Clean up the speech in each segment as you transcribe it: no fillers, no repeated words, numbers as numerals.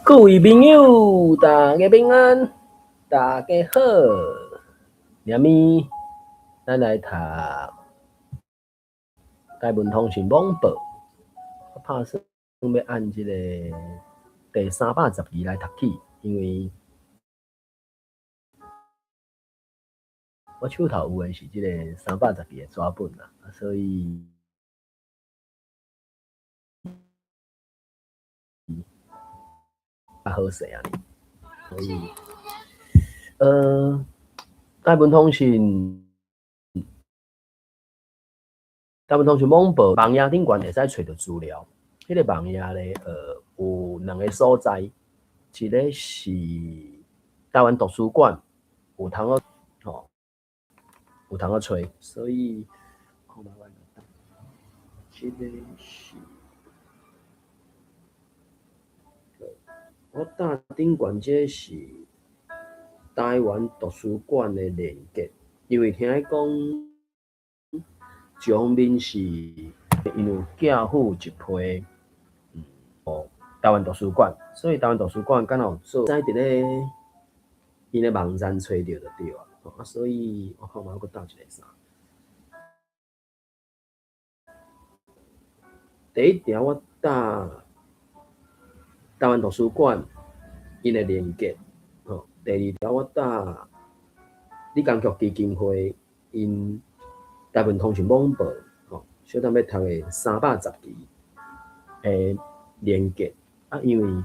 各位朋友，大家平安，大家好。明物咱來讀台文通訊網報，我拍算欲按這個第310期來讀起，因為我手頭有的是這個三百十期的紙本啦，所以較好勢按呢。所以，台文通訊網報網頁頂懸會使揣著資料。彼個網頁咧，有兩个所在，一个是台灣圖書館有通好，吼，有通好揣，所以，看覓我這个是。我搭頂懸這是台灣圖書館的連結，因為聽講一方面是𪜶有寄付一批，予台灣圖書館，所以台灣圖書館敢若有做，使佇咧𪜶的網站揣著就對啊。啊，所以我看覓我閣搭一個啥？第一條我搭台灣圖書館𪜶的連結，吼。第二條我搭李光耀基金會𪜶台文通訊網報，吼，小等欲讀的三百十期的連結。啊，因為，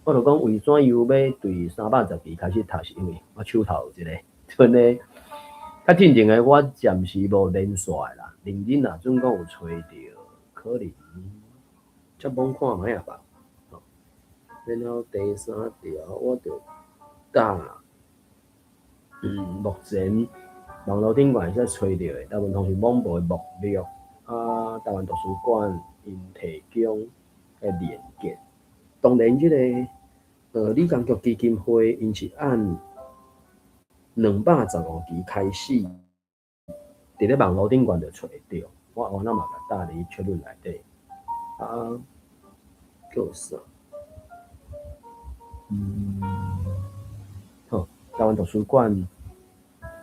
我就講為怎樣欲對三百十期開始讀，是因為我手頭有一個，賰的較進前的我暫時無連線的啦，認真若準講有揣著，可能才罔看覓仔吧。吼，然後第三條我就搭，目前網路頂懸會使揣著的台文通訊網報的目錄，啊，台灣圖書館𪜶提供的連結。當然，這個李光耀基金會𪜶是按215期開始，佇咧網路頂懸就揣會著。我後仔嘛共搭佇 chat room 內底。啊，閣有啥？好，台灣圖書館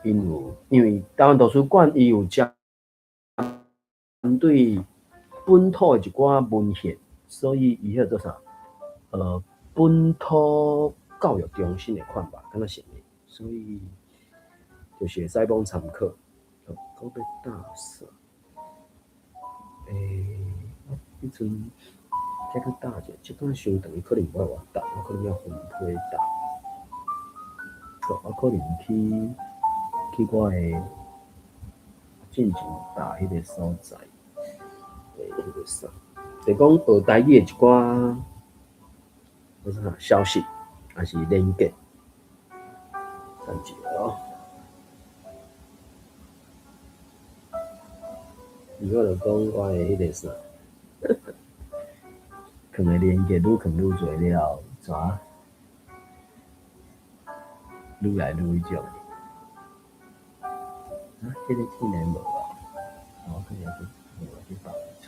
𪜶有，因為台灣圖書館伊有針對本土的一寡文獻，所以伊彼個做啥？本土教育中心的款吧，敢若是按呢，所以就是會使罔參考。好，閣欲搭啥？我彼陣再閣搭者，這擺傷長，伊可能無愛我搭，我可能欲分批搭。好，我可能去我的進前搭彼個所在，彼個啥？就講學台語的一寡，叫做啥消息，抑是連結。等一下哦。如果就講我的彼個啥，囥的連結愈囥愈濟了，怎愈來愈彼種？啊，這个竟然無啊！我可能去另外去別位揣。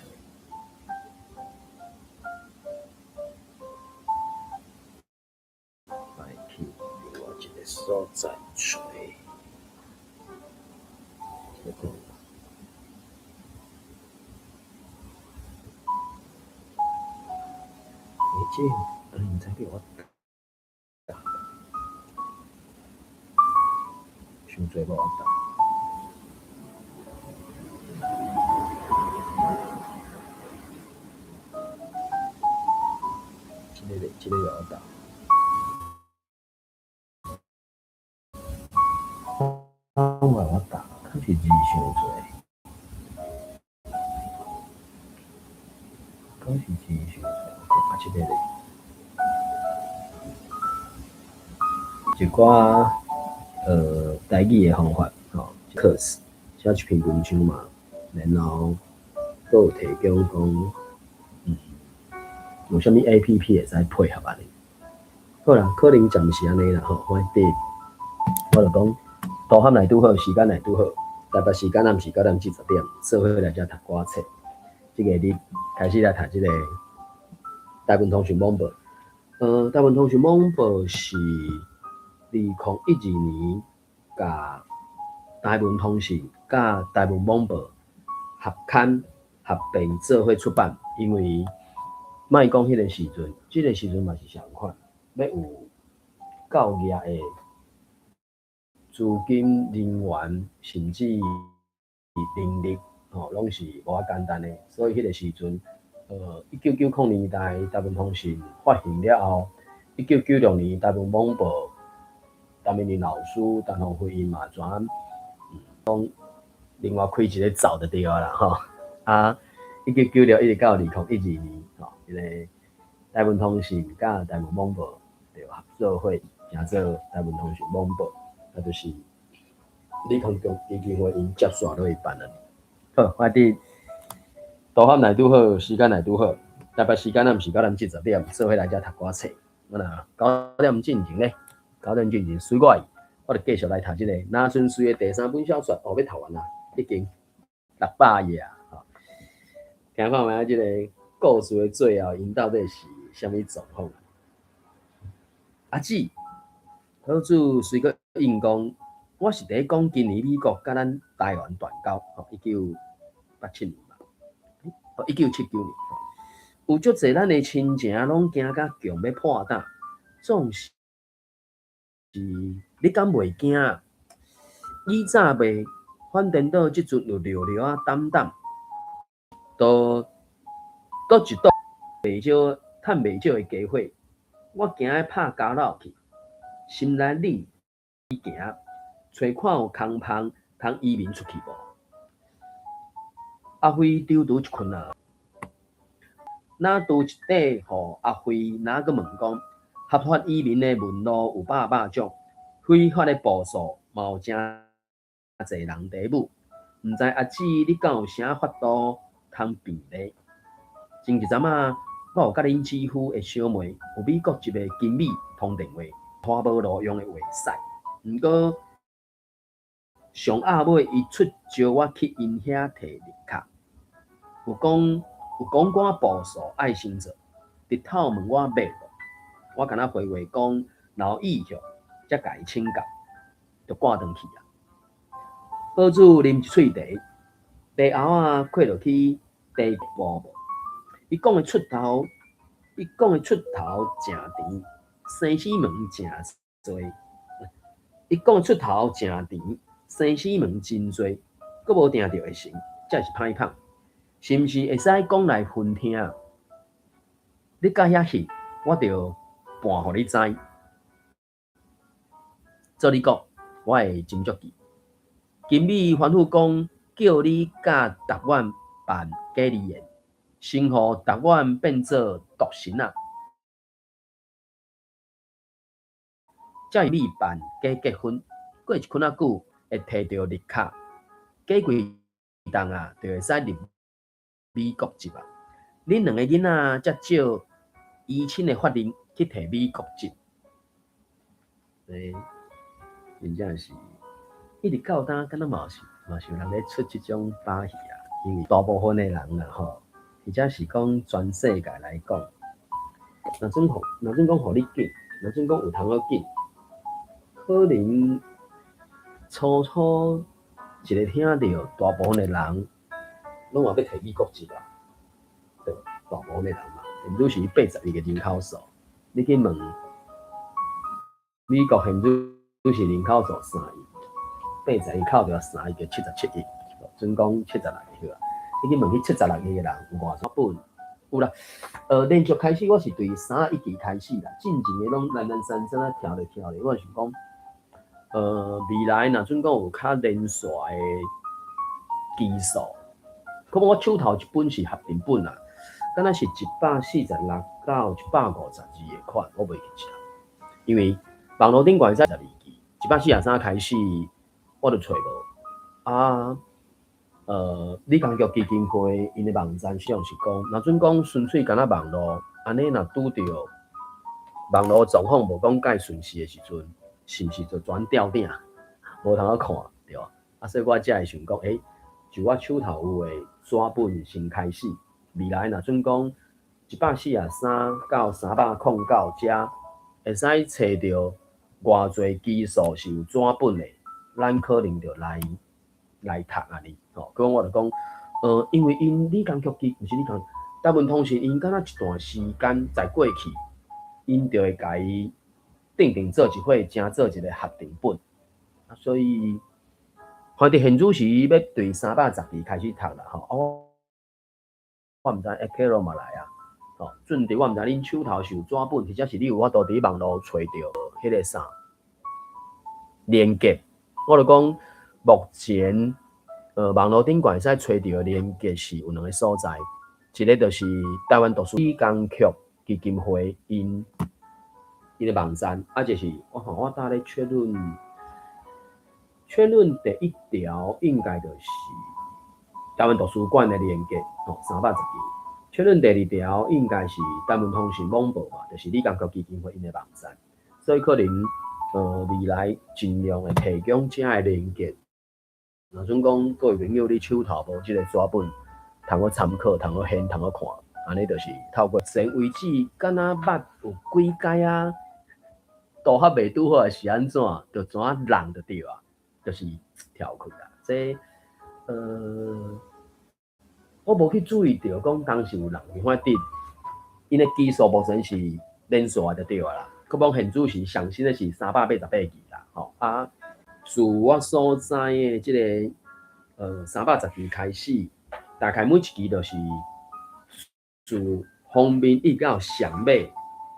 來去另外一个所在揣。這個欸，這個，毋知叫我搭，傷濟無我搭。這个這个我搭。我我搭，確實字傷濟，確實字傷濟。啊，這个咧，一寡台語的方法，吼，課時寫一篇文章嘛，然後閣有提供講，有啥物 APP 會使配合按呢？好啦，可能暫時按呢啦吼，反正我就講，圖合來拄好，時間來拄好，台北時間暗時9點至10點，做伙來遮讀歌冊。這個日開始來讀這個台文通訊網報，台文通訊網報是2012年，共台文通訊佮台文網報合刊合併做伙出版，因為莫講彼个時陣，這个時陣嘛是仝款，欲有夠額的資金、人員，甚至人力，吼，攏是無遐簡單的。所以彼个時陣，1990年代台文通訊發行了後，1996年台文網報，陳明麟老師、陳鴻輝𪜶嘛轉，講另外開一个灶就對啊啦，吼。啊，1996一直到2012年，吼，彼个台文通訊佮台文網報就合做伙，成做台文通訊網報，啊，就是李康強基金會𪜶接續落去辦啊。好，我佇導航來拄好，時間來拄好，台北時間仔毋是9點40，做伙來遮讀歌冊。我若9點進前咧，9點進前隨我意，我就繼續來讀這个林順遂的第三本小說，哦，欲讀完啦，已經600頁啊！吼，聽看覓這个故事的最後，𪜶到底是啥物狀況？阿姊，好子隨閣應講，我是佇咧講今年美國佮咱台灣斷交，吼，1987年嘛，哦，1979年，有足濟咱的親情攏驚甲強欲破膽，總是你敢袂驚？以早袂，反顛倒這陣有尿尿仔膽膽，都閣一度袂少趁袂少的家伙，我驚欲拍交落去，心內冷行，揣看有空芳通移民出去無？阿輝拄拄一困啊，若拄一塊予阿輝，若閣問講，合法移民的門路有百百種，非法的步數嘛有誠濟人佇舞，毋知阿姊你敢有啥法度通便利？前一陣仔，我有佮恁姊夫的小妹有美國籍的金美通電話，看無路用的話使，毋過上暗尾伊出招我去𪜶遐提綠卡，有講有講寡步數愛先做，日頭問我欲無，我敢若回話講若有意向，才共伊請教，就掛斷去啊。好子啉一喙茶，茶喉仔開落去茶埔無？伊講的出頭，伊講的出頭誠甜，生死門誠濟。伊講的出頭誠甜，生死門真濟，閣無訂著會成，才是歹芳。是毋是會使講來分聽？你到遐去，我就盤予你知。做你講，我會斟酌記。金美吩咐講，叫你佮達遠辦假離宴，先予達遠變做獨身仔，才會辦假結婚。過一困仔久會提著綠卡，過幾冬啊，就會使入美國籍啊。恁兩个囡仔才照依親的法令去提美國籍。欸，真正是一直到今，敢若嘛是有人咧出這種把戲啊。因為大部分的人啦吼，或者是講全世界來講，若準講予你緊，若準講有通好緊，可能初初一个聽著，大部分的人攏嘛欲提美國籍啊，對，大部分的人嘛，毋是80億个人口數，你去問美國現在是人口數3億，80億扣掉3億就77億，準講76億好啊。你去問彼76億个人有偌濟本？有啦，連續開始我是對31期開始啦，進前的攏零零散散啊聽咧聽咧，我想講，未來若準講有較連續的期數，可能我手頭一本是合訂本啦，敢若是146到152的款，我袂記得，因為網路頂懸會使12期，143開始我就揣無啊。李光耀基金會𪜶的網站上是講，若準講純粹敢若網路，按呢若拄著網路狀況無講蓋順時的時陣，是毋是就全吊頂，無通好看，對無？啊，所以我才會想講，就我手頭有的紙本先開始，未來若準講143到309遮會使揣著偌濟期數是有紙本的，咱可能就來來讀按呢吼。閣我就講，因為𪜶李江曲基，毋是李江，台文通訊，𪜶敢若一段時間在過去，𪜶就會共伊定定做一伙，成做一個合訂本。啊，所以，反正現主時欲對310期開始讀啦吼。哦，我毋知會 Carol 嘛來啊，吼，準佇我毋知恁手頭是有紙本，或者是你有法度佇網路揣著彼个啥連結。我就講，目前網路頂懸會使揣著的連結是有兩个所在，一个就是台灣圖書李江曲基金會𪜶𪜶的網站，啊，就是我看我搭咧確認確認第一條應該就是台灣圖書館的連結，吼，310期。確認第二條應該是台文通訊網報嘛，就是李江曲基金會𪜶的網站，所以可能未來盡量會提供遮的連結。若準講各位朋友你手頭無這個紙本，通好參考，通好現，通好看，按呢就是透過前為止，敢若捌有幾擺啊，圖較袂拄好，還是按怎，就怎人就對啊，就是跳開啦。這我無去注意著講當時有人，反正𪜶的期數目前是連續的就對啊啦。閣講現主時上新的是388期啦，吼啊，自我所知的這个310期開始，大概每一期就是自封面一到上尾，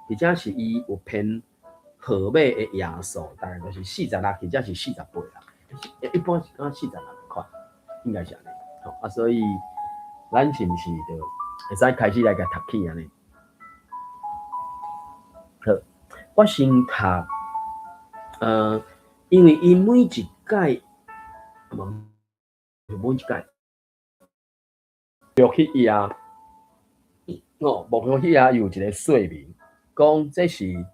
或者是伊有編號碼的頁數，大概就是46或者是48啦。一般是講46款，應該是按呢。吼啊，所以咱是毋是就會使開始來共讀起按呢？好，我先讀，因為𪜶每一屆，無每一屆，落去頁，哦，目錄彼頁有一个說明，講這是，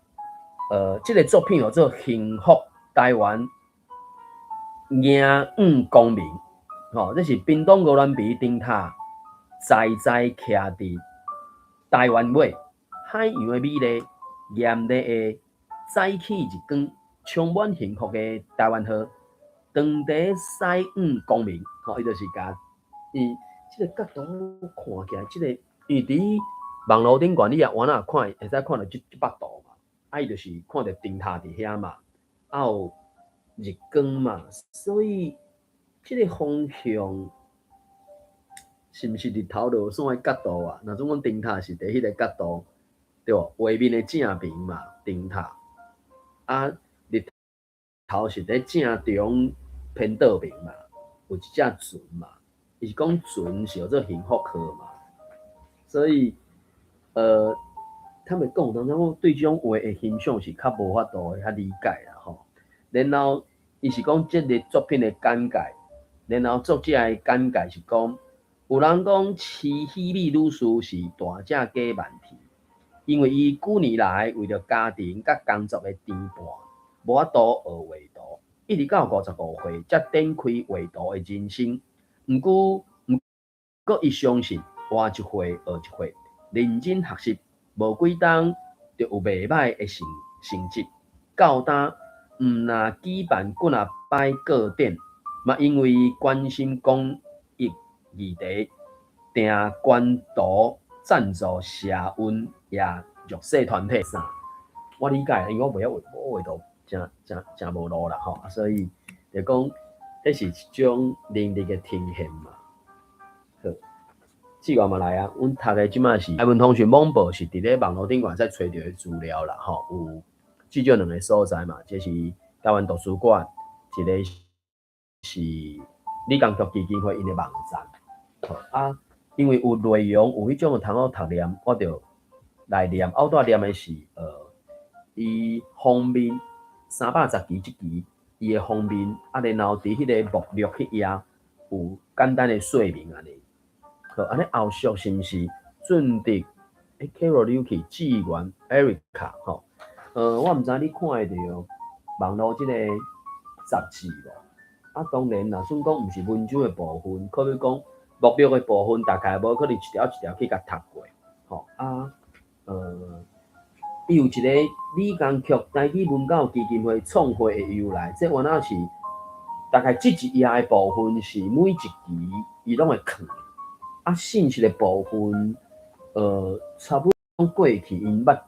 這个作品號做《幸福台灣迎向光明》，吼，這是屏東鵝鑾鼻燈塔，在在徛佇台灣尾，海洋的美麗，艷麗的早起日光，充滿幸福的台灣號，當地駛向光明，吼，伊就是共伊這个角度看起來，這个因為佇網路頂懸，你也換哪看，會使看著這幅圖嘛，啊，伊就是看著燈塔佇遐嘛，啊有日光嘛，所以這个方向是毋是日頭落山的角度啊？若總講燈塔是佇彼个角度，對無？畫面的正邊嘛，燈塔，啊，日頭是佇正中偏倒邊嘛，有一隻船嘛，伊是講船是號做幸福號嘛，所以，坦白講，當陣我對這種畫的欣賞是較無法度遐理解啦吼。然後，伊是講這个作品的簡介，然後作者的簡介是講，有人講施喜美女士是大隻假問題，因為伊幾年來為著家庭佮工作的牽絆，無法度學畫圖，一直到55歲才展開畫圖的人生。毋過，毋過伊相信活一歲學一歲，認真學習，無幾冬就有袂䆀的成成績。到今，毋若舉辦幾若擺個展，嘛因為關心公益議題，定捐圖贊助社運也弱勢團體啥。我理解，因為我袂曉畫，我畫圖誠誠誠無路啦吼，所以就講，這是一種能力的呈現嘛。好，志願嘛來啊，阮讀的這擺是台文通訊網報，是佇咧網路頂懸會使揣著的資料啦吼，有至少兩个所在嘛，一个是台灣圖書館，一个是李江曲基金會𪜶的網站。好啊，因為有內容，有彼種的通好讀念，我就來念。啊，我拄仔念的是，伊封面310期這期，伊的封面，啊，然後佇彼个目錄彼頁有簡單的說明按呢。好，按呢後續是毋是準得？欸，Carol 你有去志願 Erica 吼？我毋知你看會著網路這个雜誌無？啊，當然，若算講毋是文章的部分，可比講目錄的部分，大概無可能一條一條去共讀過。吼啊，伊有一个李江菊台語文教基金會創會的由來，這原來是大概這一頁的部分是每一期伊攏會囥，啊，信息的部分，差不多過去𪜶捌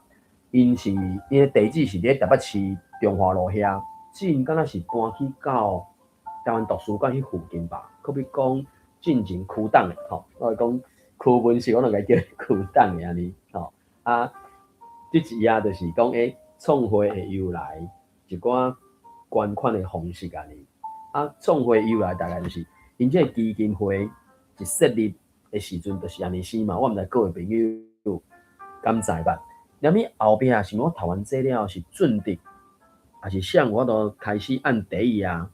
，𪜶是𪜶的地址是佇咧台北市中華路遐，之前敢若是搬去到台灣圖書館彼附近吧，可比講進前區黨的吼，我會講區文是我攏共叫區黨的按呢吼，啊，這一頁就是講創會的由來，一寡捐款的方式按呢，啊，創會由來大概就是𪜶這個基金會一設立的時陣就是按呢生嘛，我毋知各位朋友敢知捌？連物後壁是我讀完這了是俊德，抑是啥我都開始按第一頁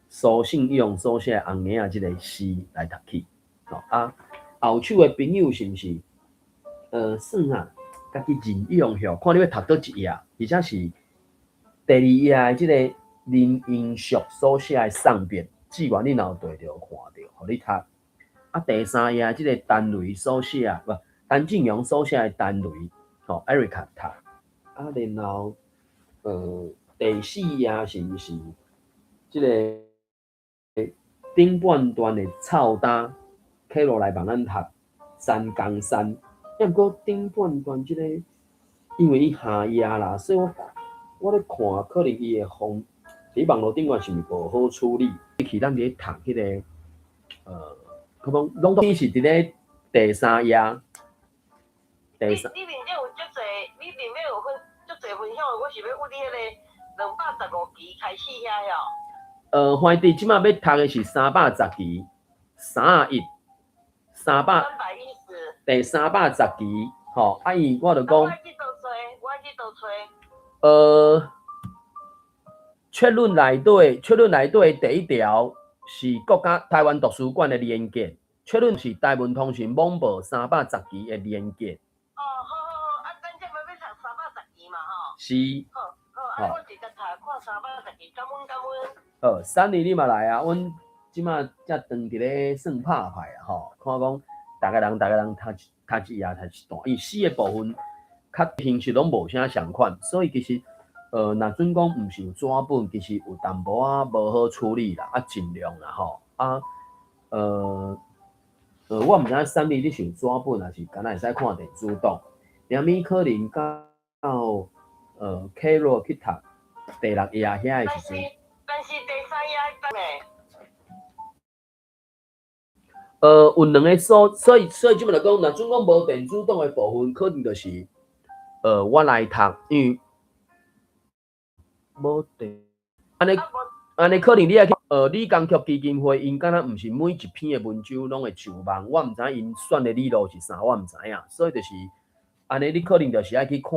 蘇信勇所寫紅嬰仔這個詩來讀起，吼啊，後手的朋友是毋是？算啊，家己認用吼，看你欲讀佗一頁，而且是第二頁的這個林英淑所寫的送別，志願你若有綴著看著，予你讀。啊，第三頁這個陳雷所寫，無陳進勇所寫的陳雷，吼，艾瑞卡讀。啊，然後，第四頁是毋是這個頂半段的臭焦啟落來幫咱讀三江山？抑毋過頂半段這個，因為伊下頁啦，所以我咧看可能伊會放佇網路頂懸是毋是無好處理？去咱佇咧讀彼個，可講攏總是佇咧第三頁。第三。你面頂有足濟，你面頂有分足濟分享的，我是欲問你彼個215期開始遐喲。歡弟，這馬欲讀的是310期，三一，三百。 310。第310期，吼，啊伊我就講。我去佗揣，我去佗揣。確論內底，確論內底第一條是國家台灣圖書館的連結，確論是台文通訊網報三百十期的連結。哦，好好好，啊，咱這欲讀三百十期嘛，吼。是。好，好，啊，我直接讀看三百十期，感恩感恩。好，三年你嘛來啊，阮這馬才當佇咧算拍牌啊，吼，看講逐个人逐個人讀一讀一頁讀一段，伊詩的部分較形式攏無啥仝款，所以其實，若準講毋是有紙本，其實有淡薄仔無好處理啦，啊，盡量啦吼，啊，我毋知影三年你是有紙本，抑是敢若會使看電子檔，連物可能到Carol 去讀第六頁遐的時陣。但是第三頁呢？有兩个所，所以這馬來講，若準講無電子檔的部分，可能就是，我來讀，因為無電，按呢按呢可能你愛去，李江菊基金會，𪜶敢若毋是每一篇的文章攏會上網，我毋知𪜶選的理路是啥，我毋知影，所以就是按呢，你可能就是愛去看，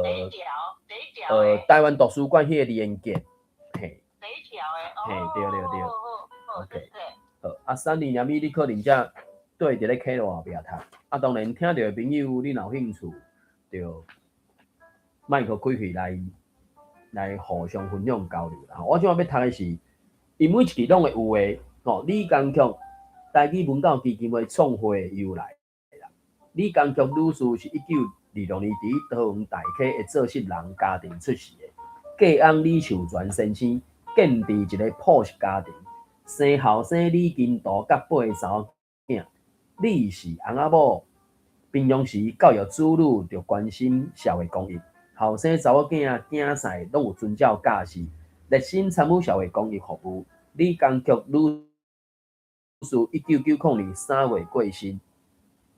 第一條，第一條台灣圖書館彼個連結，嘿，第一條的，嘿，對對對，OK，好，啊，三年連物你可能才對佇咧客路後壁讀，啊，當然聽著的朋友，你若有興趣，就麥克開開來來互相分享交流啦。我這馬欲讀的是，伊每一期攏會有的，吼，李江菊台語文教基金會創會的由來啦。李江菊女士是1926年佇桃園大溪的做穡人家庭出世的，嫁翁李壽全先生建佇一个朴實家庭，生後生李金圖佮八个查某囝。李氏翁仔某平常時教育子女，著關心社會公益。後生查某囝囝婿攏有遵照教示，熱心參與社會公益服務。李江菊女士1990年3月過身，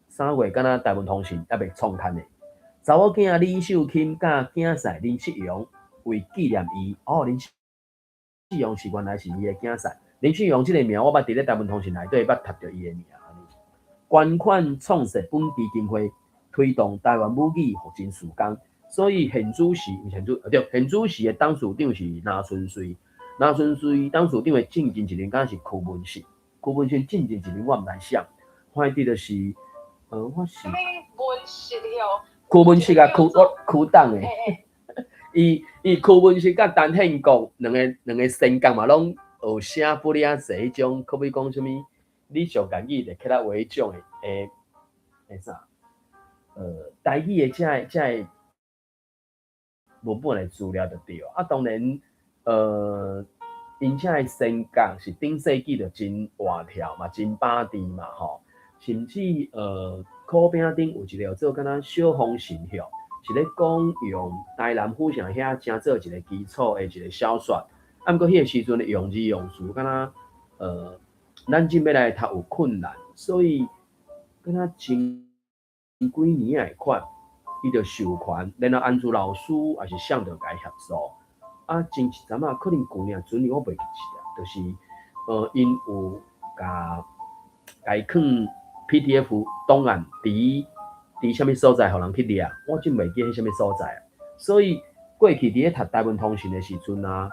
三月敢若台文通訊猶未創刊的。查某囝李秀卿佮囝婿林世榮為紀念伊，哦，林世榮是原來是伊的囝婿。林世榮這个名，我捌佇咧台文通訊內底捌讀著伊的名。捐款創設本基金會，推動台灣母語復振事工。所以現主時，毋是現主，對，現主時的董事長是林春水。林春水董事長的進前一任敢是柯文哲，柯文哲進前一任我毋知誰，反正就是，我是。啥物文哲哦？柯文哲啊，柯我柯黨的。伊柯文哲佮陳憲國兩个先覺嘛，攏學寫不了濟彼種，可比講啥物，你上願意就起來話彼種的，欸，彼啥，台語的這个文本的資料就對。啊，當然，𪜶遮的先覺是頂世紀就真活跳嘛，真巴治嘛吼，甚至苦餅頂有一個叫做敢若小風神學，是咧講用台南府城遐成做一個基礎的一個小說。啊，毋過彼個時陣的用字用詞，敢若咱這欲來讀有困難，所以敢若前幾年的款，伊就授權，然後安珠老師也是向著共伊協助。啊，前一陣仔可能舊年準年我袂記得，就是𪜶有共伊囥 PDF 檔案佇啥物所在，予人去掠，我真袂記彼啥物所在。所以過去佇咧讀台文通訊的時陣啊，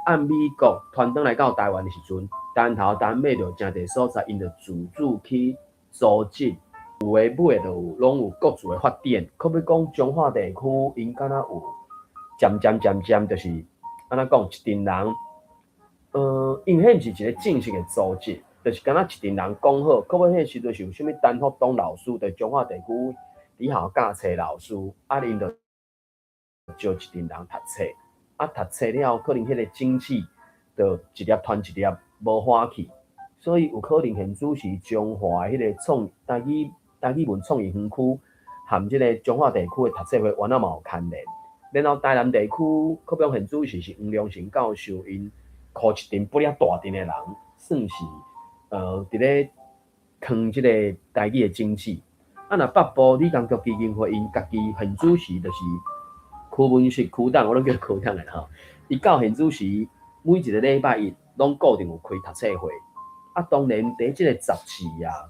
按美國傳轉來到台灣的時陣，台頭台尾就誠濟所在，𪜶就自主去組織，有的尾就有攏有各自的發展。可欲講彰化地區，𪜶敢若有漸漸漸漸，就是按怎講，一陣人，因為彼毋是一個正式的組織，就是敢若一陣人講好，可欲彼個時陣是有啥物陳福東老師，佇彰化地區佇校教冊老師，啊，𪜶就招一陣人讀冊，啊，讀冊了後，可能彼個種子就一粒傳一粒，無花去，所以有可能現主時彰化的彼個創台語文創意園區含這個彰化地區的讀冊會原來嘛有牽連。然後台南地區，可比講現主時是黃良成教授，𪜶箍一陣不了大陣的人，算是佇咧藏這個台語的種子。啊，若北部李江菊基金會，𪜶家己現主時就是區文燮區長，我攏叫區長的吼。伊到現主時每一個禮拜一攏固定有開讀冊會。啊，當然佇這個雜誌啊，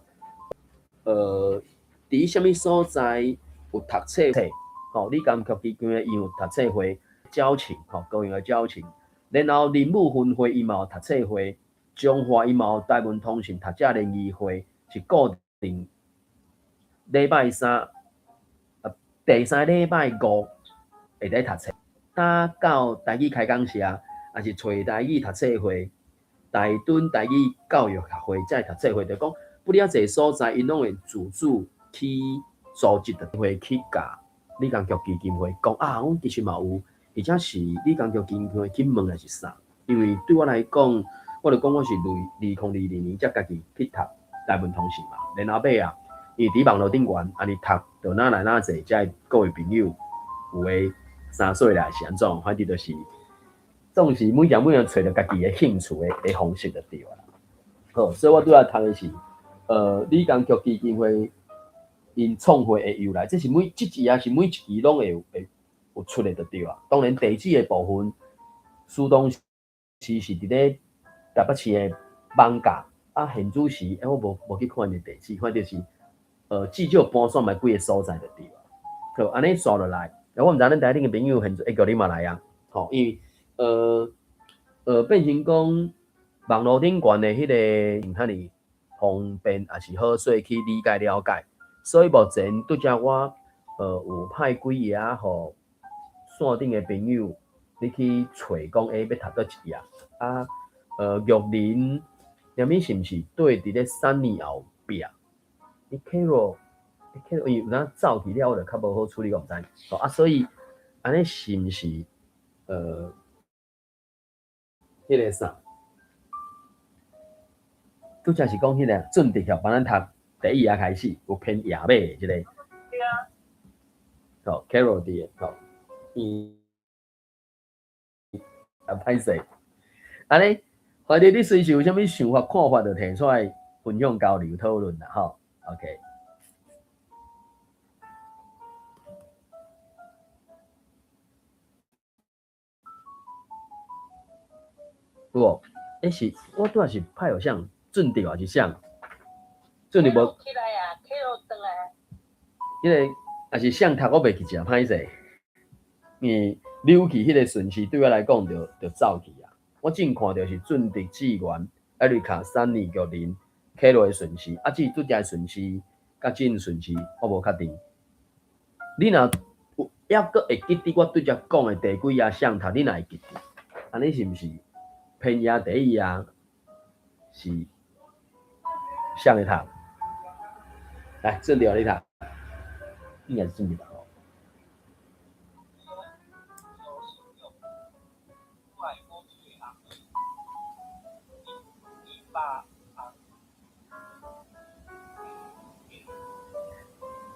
佇啥物所在有讀冊？吼，李江菊基金會伊有讀冊會，交情吼，高雄的交情。然後林武分會伊嘛有讀冊會，彰化伊嘛有台文通訊讀者聯誼會，是固定禮拜三，第三禮拜五會佇讀冊。搭到台語開講社，也是揣台語讀冊會，台墩台語教育學會才會讀冊會，就講不了濟所在，𪜶攏會自主去組織特會去共李江菊基金會講啊，阮其實嘛有，而且是李江菊基金會去問的是啥？因為對我來講，我就講我是2022年才家己去讀台文通訊嘛，然後尾啊，因為佇網路頂懸按呢讀，就哪來哪濟，遮各位朋友有的3歲啦是按怎，反正就是，總是每樣每樣揣著家己的興趣的方式就對啦。好，所以我拄仔讀的是，李江菊基金會𪜶創會的由來，這是每這一頁是每一期攏會有出的就對啊。當然地址的部分，蘇東是佇咧台北市的艋舺，啊，現主時，我無去看𪜶的地址，反正是，至少搬煞嘛幾個所在就對啊。好，按呢紲落來，我毋知恁台頂的朋友現會叫你嘛來啊，吼，因為，變成講網路頂懸的彼個遐爾方便，也是好勢去理解了解。所以目前拄才我，有派幾頁予線頂的朋友，你去揣講，欸，欲讀佗一頁啊？玉林，踮咪是毋是對佇咧三年後壁？你 Carol，Carol，因為有當走去了，我就較無好處理，我毋知。啊，所以按呢是毋是彼個啥？拄才是講彼個準德協幫咱讀第一頁開始有編頁碼的這個。對啊。好，Carol 佇的，好，啊，歹勢，按呢，反正你隨時有啥物想法、看法，就提出來分享、交流、討論啦，吼，OK。有無？欸，是，我拄仔是派予誰準著，還是誰？準著無？起來啊，Carol 轉來。彼個也是誰讀，我袂記得，歹勢。因為扭去彼個順序對我來講就走去啊。我正看著是準德志源、艾瑞卡、三二玉林、凱羅的順序，啊，至於拄才的順序，佮這順序，我無確定。你若有猶閣會記得我拄才講的第幾頁誰讀，你若會記得，按呢是毋是編頁第一頁是誰咧讀？來，順著你讀，應該是順著吧？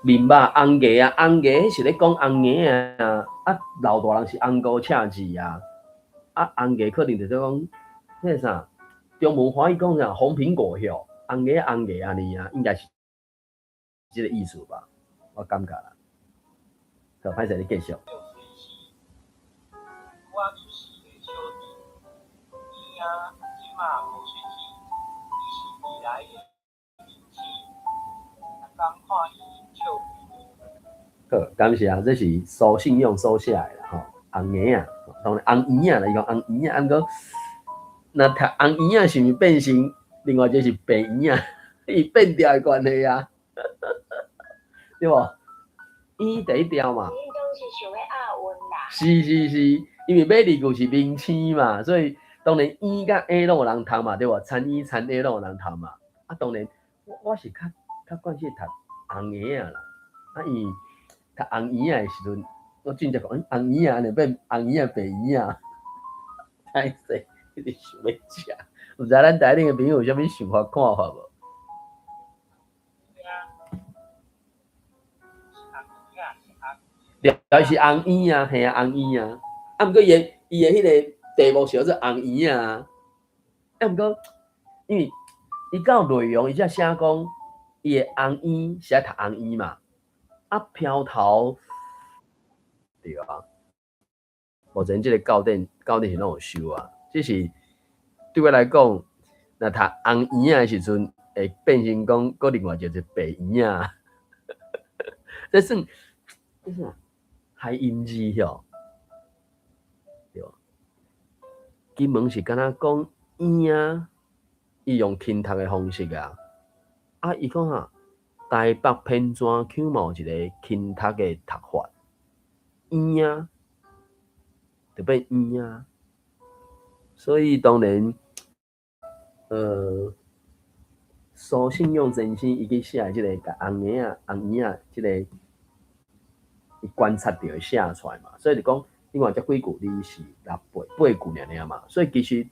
面肉紅牙啊，紅牙彼是咧講紅牙啊，啊老大人是紅膏赤字啊，啊紅牙可能就是講彼个啥，中文華語講啥紅蘋果葉，紅牙紅牙按呢啊，應該是這个意思吧，我感覺啦。好，歹勢你繼續。好，感謝啊，這是蘇信用所寫的啦，吼，紅牙啊，當然紅圓仔啦，伊講紅圓仔，啊毋過，若讀紅圓仔是毋是變成另外一個是白圓仔？伊變調的關係啊，對無？圓第一調嘛。是是是，因為尾二句是明星嘛，所以當然圓佮下攏有人讀嘛，對無？田圓田下攏有人讀嘛。啊，當然我我是較較慣勢讀紅圓仔啦，啊伊。讀紅圓仔的時陣，我真正講，紅圓仔按呢變紅圓仔白圓仔，歹勢，一直想欲食，毋知咱台頂的朋友有啥物想法看法無？對，是紅圓仔，嘿啊，紅圓仔。啊，毋過伊的伊的彼个題目是叫做紅圓仔啊。啊，毋過因為伊到內容，伊才寫講伊的紅圓是愛讀紅圓嘛。啊，飄頭對啊，目前這个教典教典是攏有收啊，只是對我來講，若讀紅圓仔的時陣，會變成講閣另外一個白圓仔，這算這啥諧音字吼？對，金門是敢若講圓仔，伊用輕讀的方式啊，啊，伊講啥？台北偏磚腔嘛有一个輕讀的讀法，圓仔就變圓仔，所以當然，蘇信用先生伊去寫的這个共紅圓仔、紅圓仔這个，伊觀察著寫出來嘛，所以就講，你看這幾句字是六八八句爾爾嘛，所以其實，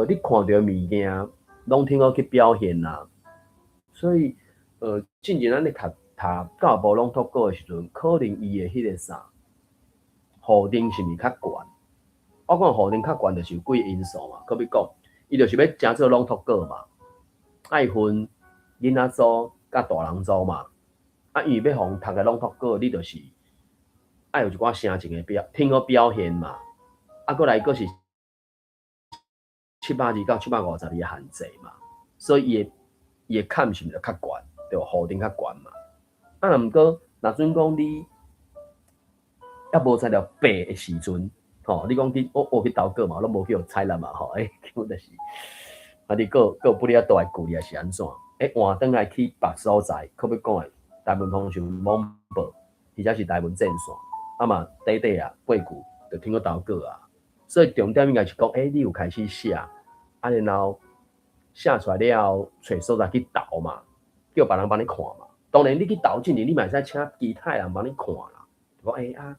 你看著的物件，攏挺好去表現啦，所以。進前咱咧讀讀教育部朗讀稿的時陣，可能伊的彼个啥，予定是毋是較懸？我講予定較懸，就是有幾个因素嘛。閣欲講，伊就是欲成做朗讀稿嘛，愛分囡仔組佮大人組嘛。啊，因為欲予讀个朗讀稿，你就是愛有一寡聲情的表，挺好表現嘛。啊，閣來閣是700字到750字的限制嘛，所以伊的伊的坎是毋是就較懸？對，予定較懸嘛。啊，若毋過，若準講你猶無材料白的時陣，吼，你講去我我去投稿嘛，攏無去予採納嘛，吼，欸，根本就是，啊，你閣閣有不哩較大的距離，抑是按怎？欸，換轉來去別所在，閣欲講的大文通訊網報，或者是台文戰線，啊嘛，短短啊，八句就聽閣投稿啊。所以重點應該是講，欸，你有開始寫，啊，然後寫出來了後，揣所在去投嘛。叫別人幫你看嘛，當然你去投進前，你嘛會使請其他人幫你看啦。講欸啊，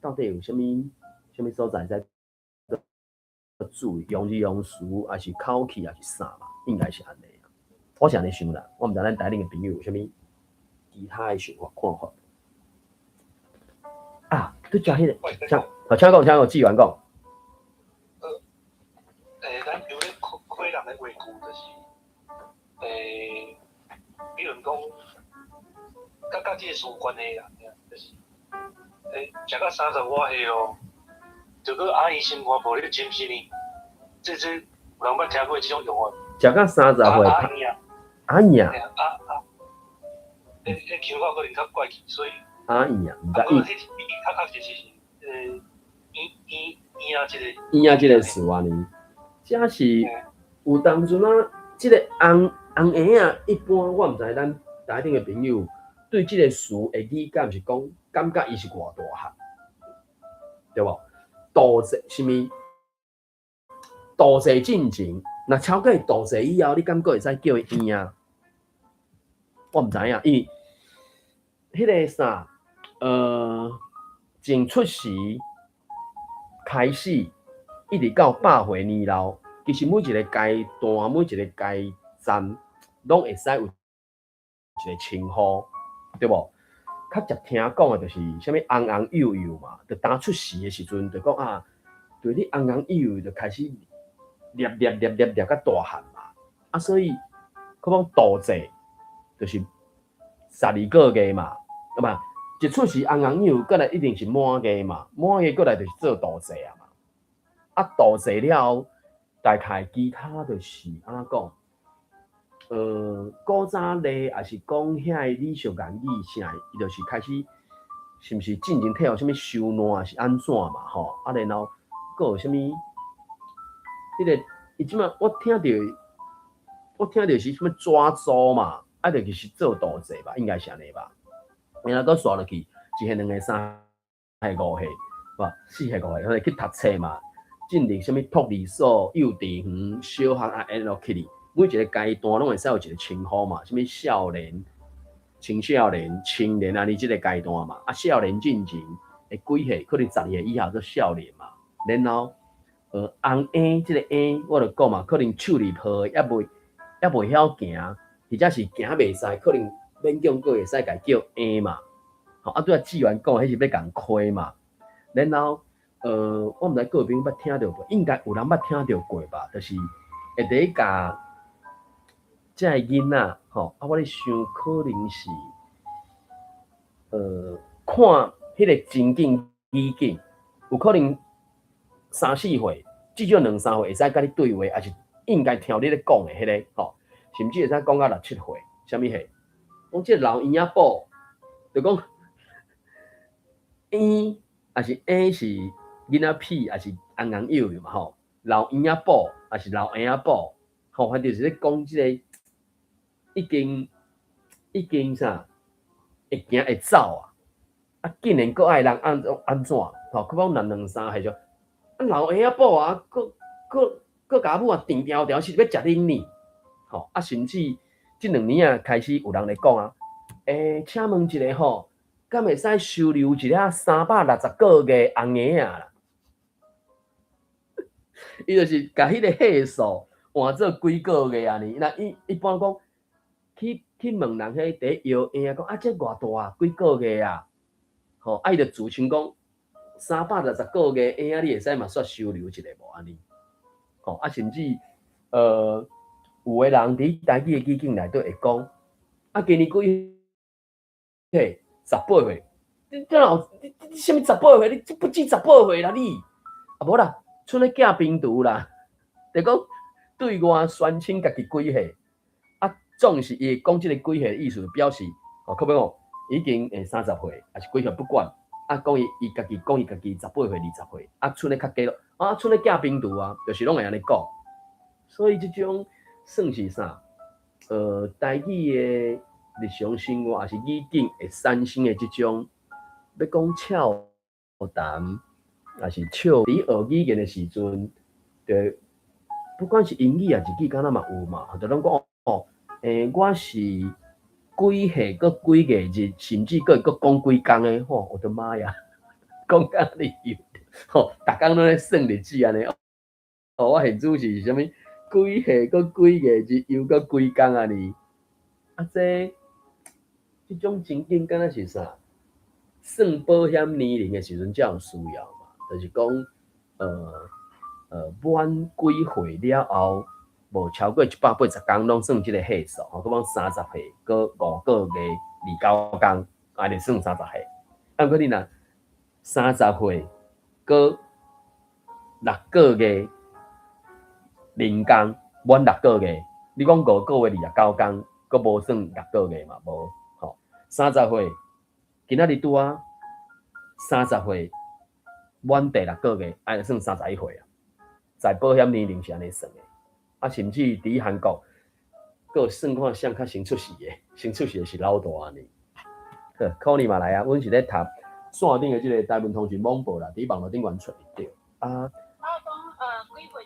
到底有啥物啥物所在使注意用字用詞，抑是口氣，抑是啥嘛？應該是按呢。我是按呢想啦，我毋知咱台頂的朋友有啥物其他的想法看法。啊，拄才彼个，請，好，請講，請講，志源講。咱有咧開人的話句，就是比如講，佮佮這个詞有關係啦，就是，食到30外歲哦，就閣阿姨心肝抱咧真是呢，這有人捌聽過這種用法？食到30歲，阿姨啊，阿姨啊，啊啊，彼腔口可能較怪氣，所以阿姨啊，毋知伊。伊較確實是，圓圓圓仔這个。圓仔這个詞按呢，這是有當陣啊，這个紅紅圓仔，一般我毋知咱台頂的朋友對這个詞的理解是講，感覺伊是偌大漢，對無？杜濟啥物？杜濟進前，若超過杜濟以後，你敢閣會使叫伊圓仔？我毋知影，因為彼个啥，從出世開始，一直到100歲年老，其實每一个階段，每一个階站，攏會使有一个稱呼，對無？較捷聽講的就是啥物尪尪幼幼嘛，就當出世的時陣就講啊，對你尪尪幼幼就開始捏捏捏捏捏甲大漢嘛，啊，所以可講度歲就是12個月嘛，啊無，一出世尪尪幼幼，過來一定是滿月嘛，滿月過來就是做度歲啊嘛，啊度歲了後，大概其他就是按怎講？古早例也是講遐个禮俗諺語啥，伊就是開始，是毋是進前退予啥物收爛還是按怎嘛吼？啊，然後閣有啥物？彼个伊這擺我聽著是啥物抓周嘛，啊，就是做度歲吧，應該是按呢吧。然後閣煞落去，一歲、兩歲、三歲、五歲，哇，四歲、五歲，彼個去讀冊嘛，進入啥物托兒所、幼稚園、小學啊，一路去哩。每一个階段攏會使有一個稱呼嘛，啥物少年、青少年、青年按呢這个階段嘛。啊，少年進前會幾歲？可能12歲以下做少年嘛。然後，尪嬰這个嬰，我就講嘛，可能手裡抱的猶未曉行，或者是行袂使，可能勉強閣會使共叫嬰嘛。吼，啊，拄仔志源講，彼是欲共開嘛。然後，我毋知各位朋友捌聽著無？應該有人捌聽著過吧？就是會佇共這个囡仔吼，啊，我咧想可能是，看彼个情景語境，有可能三四歲，至少兩三歲會使佮你對話，抑是應該聽你咧講的彼个吼，甚至會使講到六七歲，啥物歲？講這个老嬰仔寶，就講嬰，抑是嬰是囡仔屁，抑是尪尪幼幼嘛吼，老嬰仔寶，抑是老嬰仔寶，吼，反正就是咧講這个。已經啥會行會走啊！啊，竟然閣愛人按怎按怎？吼，閣講若兩三歲就啊老嬰仔寶啊，閣閣閣共母啊甜條條是欲食恁呢？吼啊，甚至這兩年啊開始有人咧講啊，欸，請問一下吼，敢會使收留一个360個月尪嬰仔啦？伊就是共彼个歲數換做幾個月按呢？那一般講。去問人彼佇搖嬰仔講啊，這偌大啊？幾個月啊？吼，啊伊就自稱講360個月嬰仔，你會使嘛煞收留一个無按呢？吼，啊甚至有的人佇台語的語境內底會講，啊今年幾歲？十八歲。你這哪有？你啥物十八歲？你這不止十八歲啦你！啊無啦，賰咧寄病毒啦，就講對外宣稱家己幾歲。總是伊會講這个幾歲的意思，表示哦，可欲講已經會30歲，抑是幾歲不管。啊，講伊伊家己講伊家己十八歲、20歲，啊，賰咧較低咯，啊，賰咧寄病毒啊，就是攏會按呢講。所以這種算是啥？台語的日常生活，抑是語境會產生的這種，欲講俏談，抑是笑。佇學語言的時陣，就不管是英語抑是日語，敢若嘛有嘛，就攏講哦。欸，我是幾歲閣幾月日，甚至閣會閣講幾工的，吼！我的媽呀，講甲你吼，逐工攏咧算日子按呢。哦，我現主是啥物？幾歲閣幾月日，又閣幾工按呢？啊，這種情景敢若是啥？算保險年齡的時陣才有需要嘛？就是講，滿幾歲了後。無超過180工，攏算這个歲數，吼，閣講30歲，閣5個月29工，按呢算30歲。啊，毋過你若30歲，閣6個月0工，滿六個月，你講5個月29工，閣無算六個月嘛？無，吼，三十歲，今仔日拄仔三十歲滿第六個月，按呢算31歲啊。在保險年齡是按呢算的。啊，甚至佇韓國，閣有算看誰較先出世的，先出世的是老大按呢。好，可能嘛來啊，阮是咧讀線頂的這个台文通訊網報啦，佇網路頂懸揣會著。啊。啊，講幾歲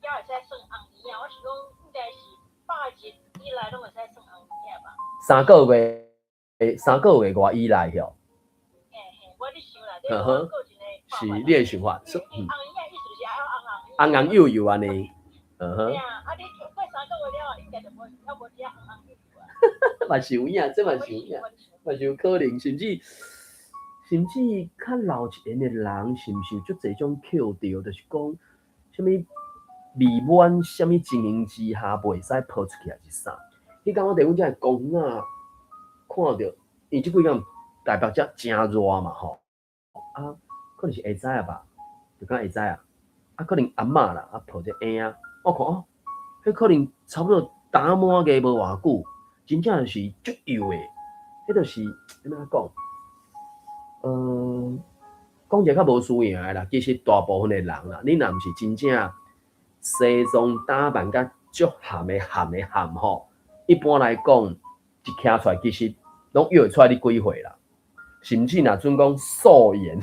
才會使算尪嬰仔？我是講應該是百日。以內攏會使算紅嬰吧？3個月，3個月外以內吼。嘿嘿，我咧想啦，這我個人的是你的想法。紅嬰意思是愛紅紅。紅紅幼幼按呢。對啊，啊你過三個月了後，應該就無，猶無遮紅紅幼幼啊。嘛是有影，這嘛是有影，嘛是有可能，甚至較老一點的人，是毋是有足濟種扣著，就是講啥物未滿啥物情形之下，袂使抱出去，還是啥？彼工我佇阮遮的公園仔看著，因為這幾工台北遮誠熱嘛吼，啊，可能是下早啊吧，就講下早啊，啊可能阿嬤啦，啊抱這嬰仔，我看哦，彼可能差不多打滿月無偌久，真正就是足幼的，彼就是按怎講？講一個較無輸贏的啦，其實大部分的人啦，你若毋是真正西裝打扮甲足含的含的含吼，一般來講，一徛出來其實攏約會出來你幾歲啦。甚至若準講素顏，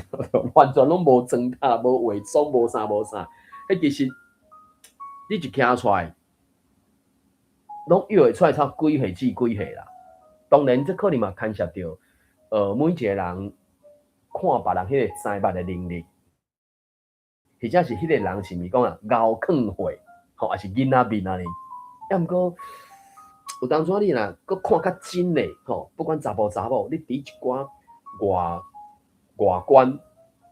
完全攏無妝甲、無化妝、無啥無啥，彼其實你一徛出來，攏約會出來差幾歲至幾歲啦。當然，這可能嘛牽涉著，每一個人看別人彼個知捌的能力，或者是彼個人是毋是講啊𠢕囥歲，吼，抑是囡仔面按呢？抑毋過有當陣你若閣看較真的，吼，不管查埔查某，你佇一寡外外觀，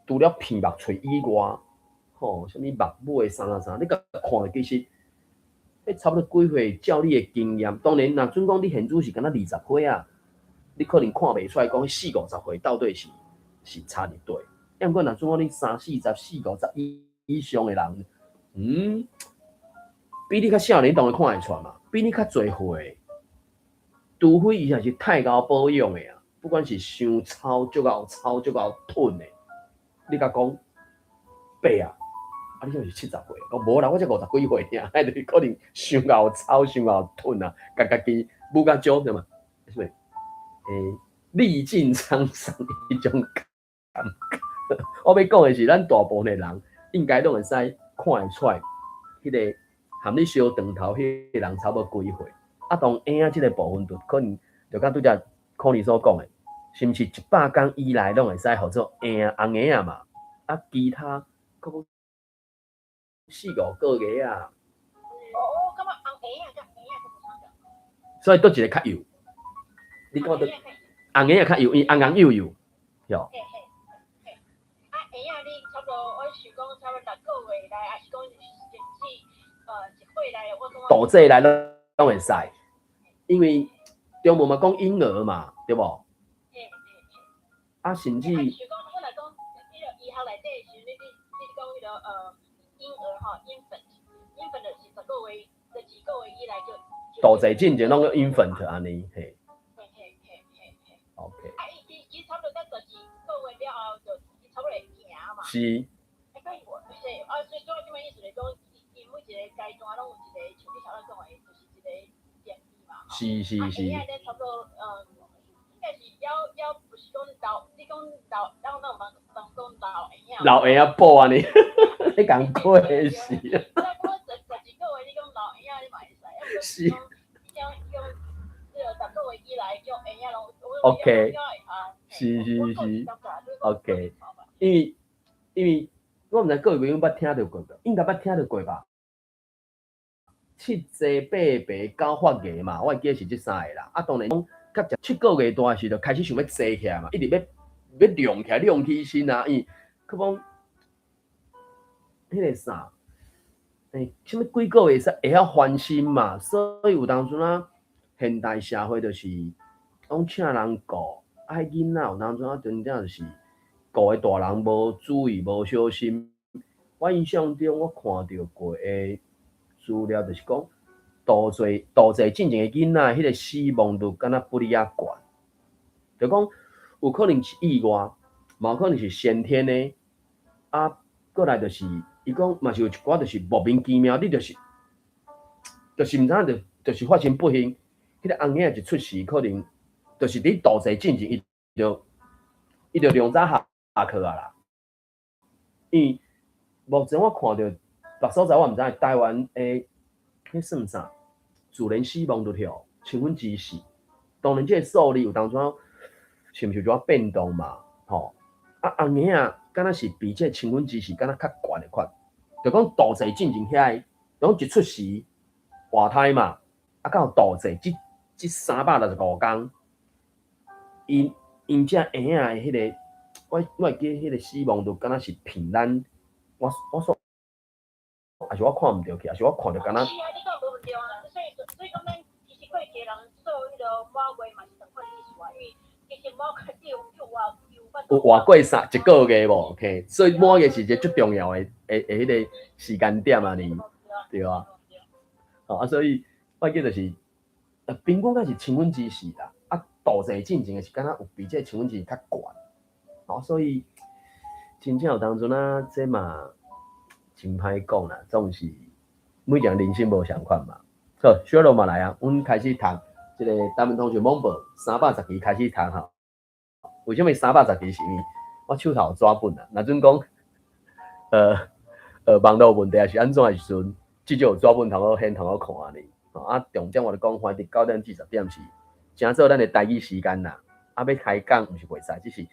除了鼻目喙以外，吼，啥物目尾啥啥啥，你共看其實，彼差不多幾歲，照你的經驗，當然若準講你現主是敢若20歲仔，你可能看袂出來講四五十歲到底是差佇佗。抑毋過若準講你三四十、四五十以上的人，比你較少年當然看會出來嘛，比你較濟歲，除非伊若是太𠢕保養的啊，不管是傷糙、足𠢕糙、足𠢕褪的，你共講伯啊，啊你敢是70歲？講無啦，我才50幾歲爾，彼就是可能傷𠢕糙、傷𠢕褪啊，共家己舞較少對嘛？啥物？歷盡滄桑彼種感覺。我欲講的是，咱大部分的人應該攏會使看會出來，彼個含你相長頭彼個人差不多幾歲。啊，當嬰仔這個部分，就可能就敢拄才可妮所講的，是毋是100工以內攏會使號做嬰仔紅嬰仔嘛？啊，其他閣四五個月啊。哦，我感覺紅嬰仔佮嬰仔閣無相仝。所以佗一個較幼？你講佗紅嬰仔較幼，伊紅紅幼幼，哟。嘿嘿嘿，啊，嬰仔你差不多，我想講差不多6個月內，抑是講甚至1歲內，我感覺。肚子內攏會使，因為中文嘛講嬰兒嘛，對無？嘿嘿嘿。啊，甚至。啊，想講我若講，彼個醫學內底的時陣，你講彼個嬰兒吼，infant，infant 就是10個月，12個月以來就。肚臍進前攏叫 infant 按呢，嘿。嘿嘿嘿嘿嘿。 OK。啊，伊差不多才12個月了後，就伊差不多會行嘛。是。啊，所以我，是啊，所以所以這擺意思是講，伊每一個階段攏有一個，像你頭先講的，就是一個年紀嘛。是是是。啊，嬰仔咧差不多，應該是猶不是講老，你講老，咱哪有問講老嬰仔。老嬰仔寶按呢，你共過的是。我講12個月，你講老嬰仔你嘛會使，是。你講講，這個10個月以來叫嬰仔攏。 OK。是是是。OK。因為我毋知各位朋友捌聽著過無？應該捌聽著過吧？七坐八爬九發芽嘛，我會記得是這三个啦。啊，當然講較食7個月大時就開始想欲坐起來嘛，一直欲亮起來，亮起身啊！伊去講彼個啥，啥物幾個月會曉翻身嘛？所以有當陣啊，現代社會就是攏請人顧，啊，彼囡仔有當陣啊，真正就是顧的大人無注意、無小心。我印象中，我看著過的資料就是講，肚臍進前的囡仔，彼個死亡率敢若不離仔懸，就講有可能是意外，嘛有可能是先天的。啊，過來就是伊講嘛是有一寡就是莫名其妙，你就是毋知影就是發生不幸，彼個紅嬰仔一出世，可能就是佇肚臍進前，伊就量早下下去啊啦。因為目前我看著別所在，我毋知台灣的彼算啥，自然死亡率吼千分之四。當然，這個數字有當陣是毋是有一寡變動嘛？吼，啊，紅嬰仔敢若是比這千分之四敢若較懸的款，就講肚臍進前遐個，講一出世懷胎嘛，啊到肚臍這這365工，𪜶𪜶這嬰仔的彼個，我我會記彼個死亡率敢若是比咱，我我說，抑是我看毋著去，抑是我看著敢若。是啊，你講無毋對啊，所以所以講咱其實過去的人做彼個滿月嘛是同款意思啊，因為其實滿月有有活有有活過三一個月無？OK，所以滿月是一個足重要的的的彼個時間點啊，呢，對啊。哦啊，所以我記得是，平均敢是千分之四啦，啊，肚臍進前的是敢若有比這個千分之四較懸，哦，所以真正有當陣啊，這嘛真歹講啦，總是每個人人生無仝款嘛。好，小羅嘛來啊，阮開始讀這個台文通訊網報310期開始讀吼。為啥物310期是因為我手頭有紙本啊？若準講，網路問題抑是按怎的時陣，至少有紙本通好現通好看呢。啊，重點我就講，反正9點至10點是誠做咱的台語時間啦。啊，欲開講毋是袂使，只是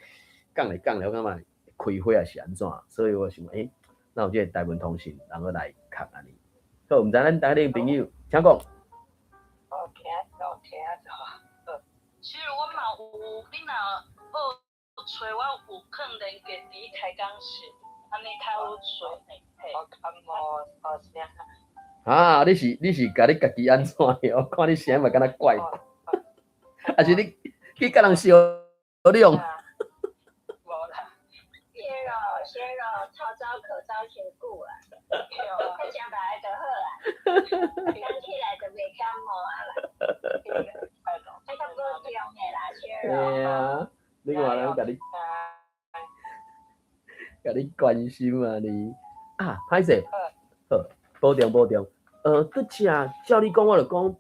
講來講來，我感覺開會抑是按怎，所以我想，欸，哪有這個台文通訊，人閣來讀按呢。好，毋知咱台裡的朋友，請講。哦，聽到聽到。其實我嘛有，你若欲揣我有放連結佇開講室，按呢較好揣。嘿。我感冒好聲。啊！你是你是共你家己按怎的？我看你聲嘛敢若怪，抑是你去共人相兩？無啦。鮮肉鮮肉，臭走咳嗽傷久啊，較食白就好啊，講起來就袂感冒啊啦。較保重的啦，鮮肉。嘿啊，你看人共你，共你關心啊你。啊，歹勢，好，保重保重。拄才照你講，我就講，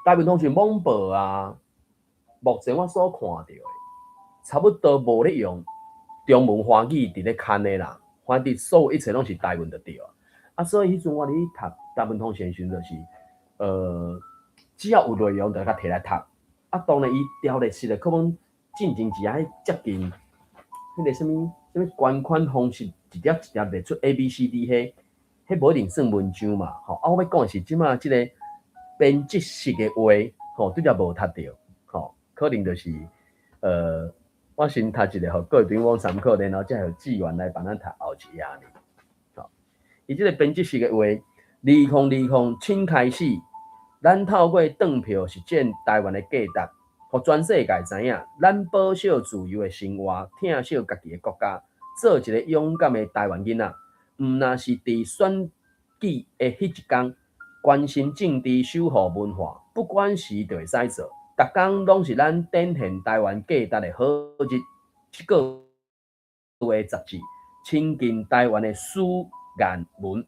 台文通訊網報啊，目前我所看著的，差不多無咧用中文華語佇咧刊的啦，反正所有一切攏是台文就對啊。啊，所以彼陣我佇讀台文通訊的時陣，就是，只要有內容就共提來讀。啊，當然伊條列式的課本進前是愛接近彼個啥物啥物捐款方式，一粒一粒列出 A B C D 彼，彼無一定算文章嘛，吼。啊，我欲講的是這馬這個編輯式的話，吼，拄才無讀著，吼，可能就是，我先讀一個，予各位朋友參考，然後才予志源來幫咱讀後一頁呢。吼，伊這個編輯式的話，2020新開始，咱透過當票實踐台灣的價值，予全世界知影，咱保守自由的生活，疼惜家己的國家，做一個勇敢的台灣囡仔。毋若是佇選舉的彼一工，關心政治、守護文化，不管時就會使做。逐工攏是咱展現台灣價值的好日。這個月雜誌親近台灣的書言文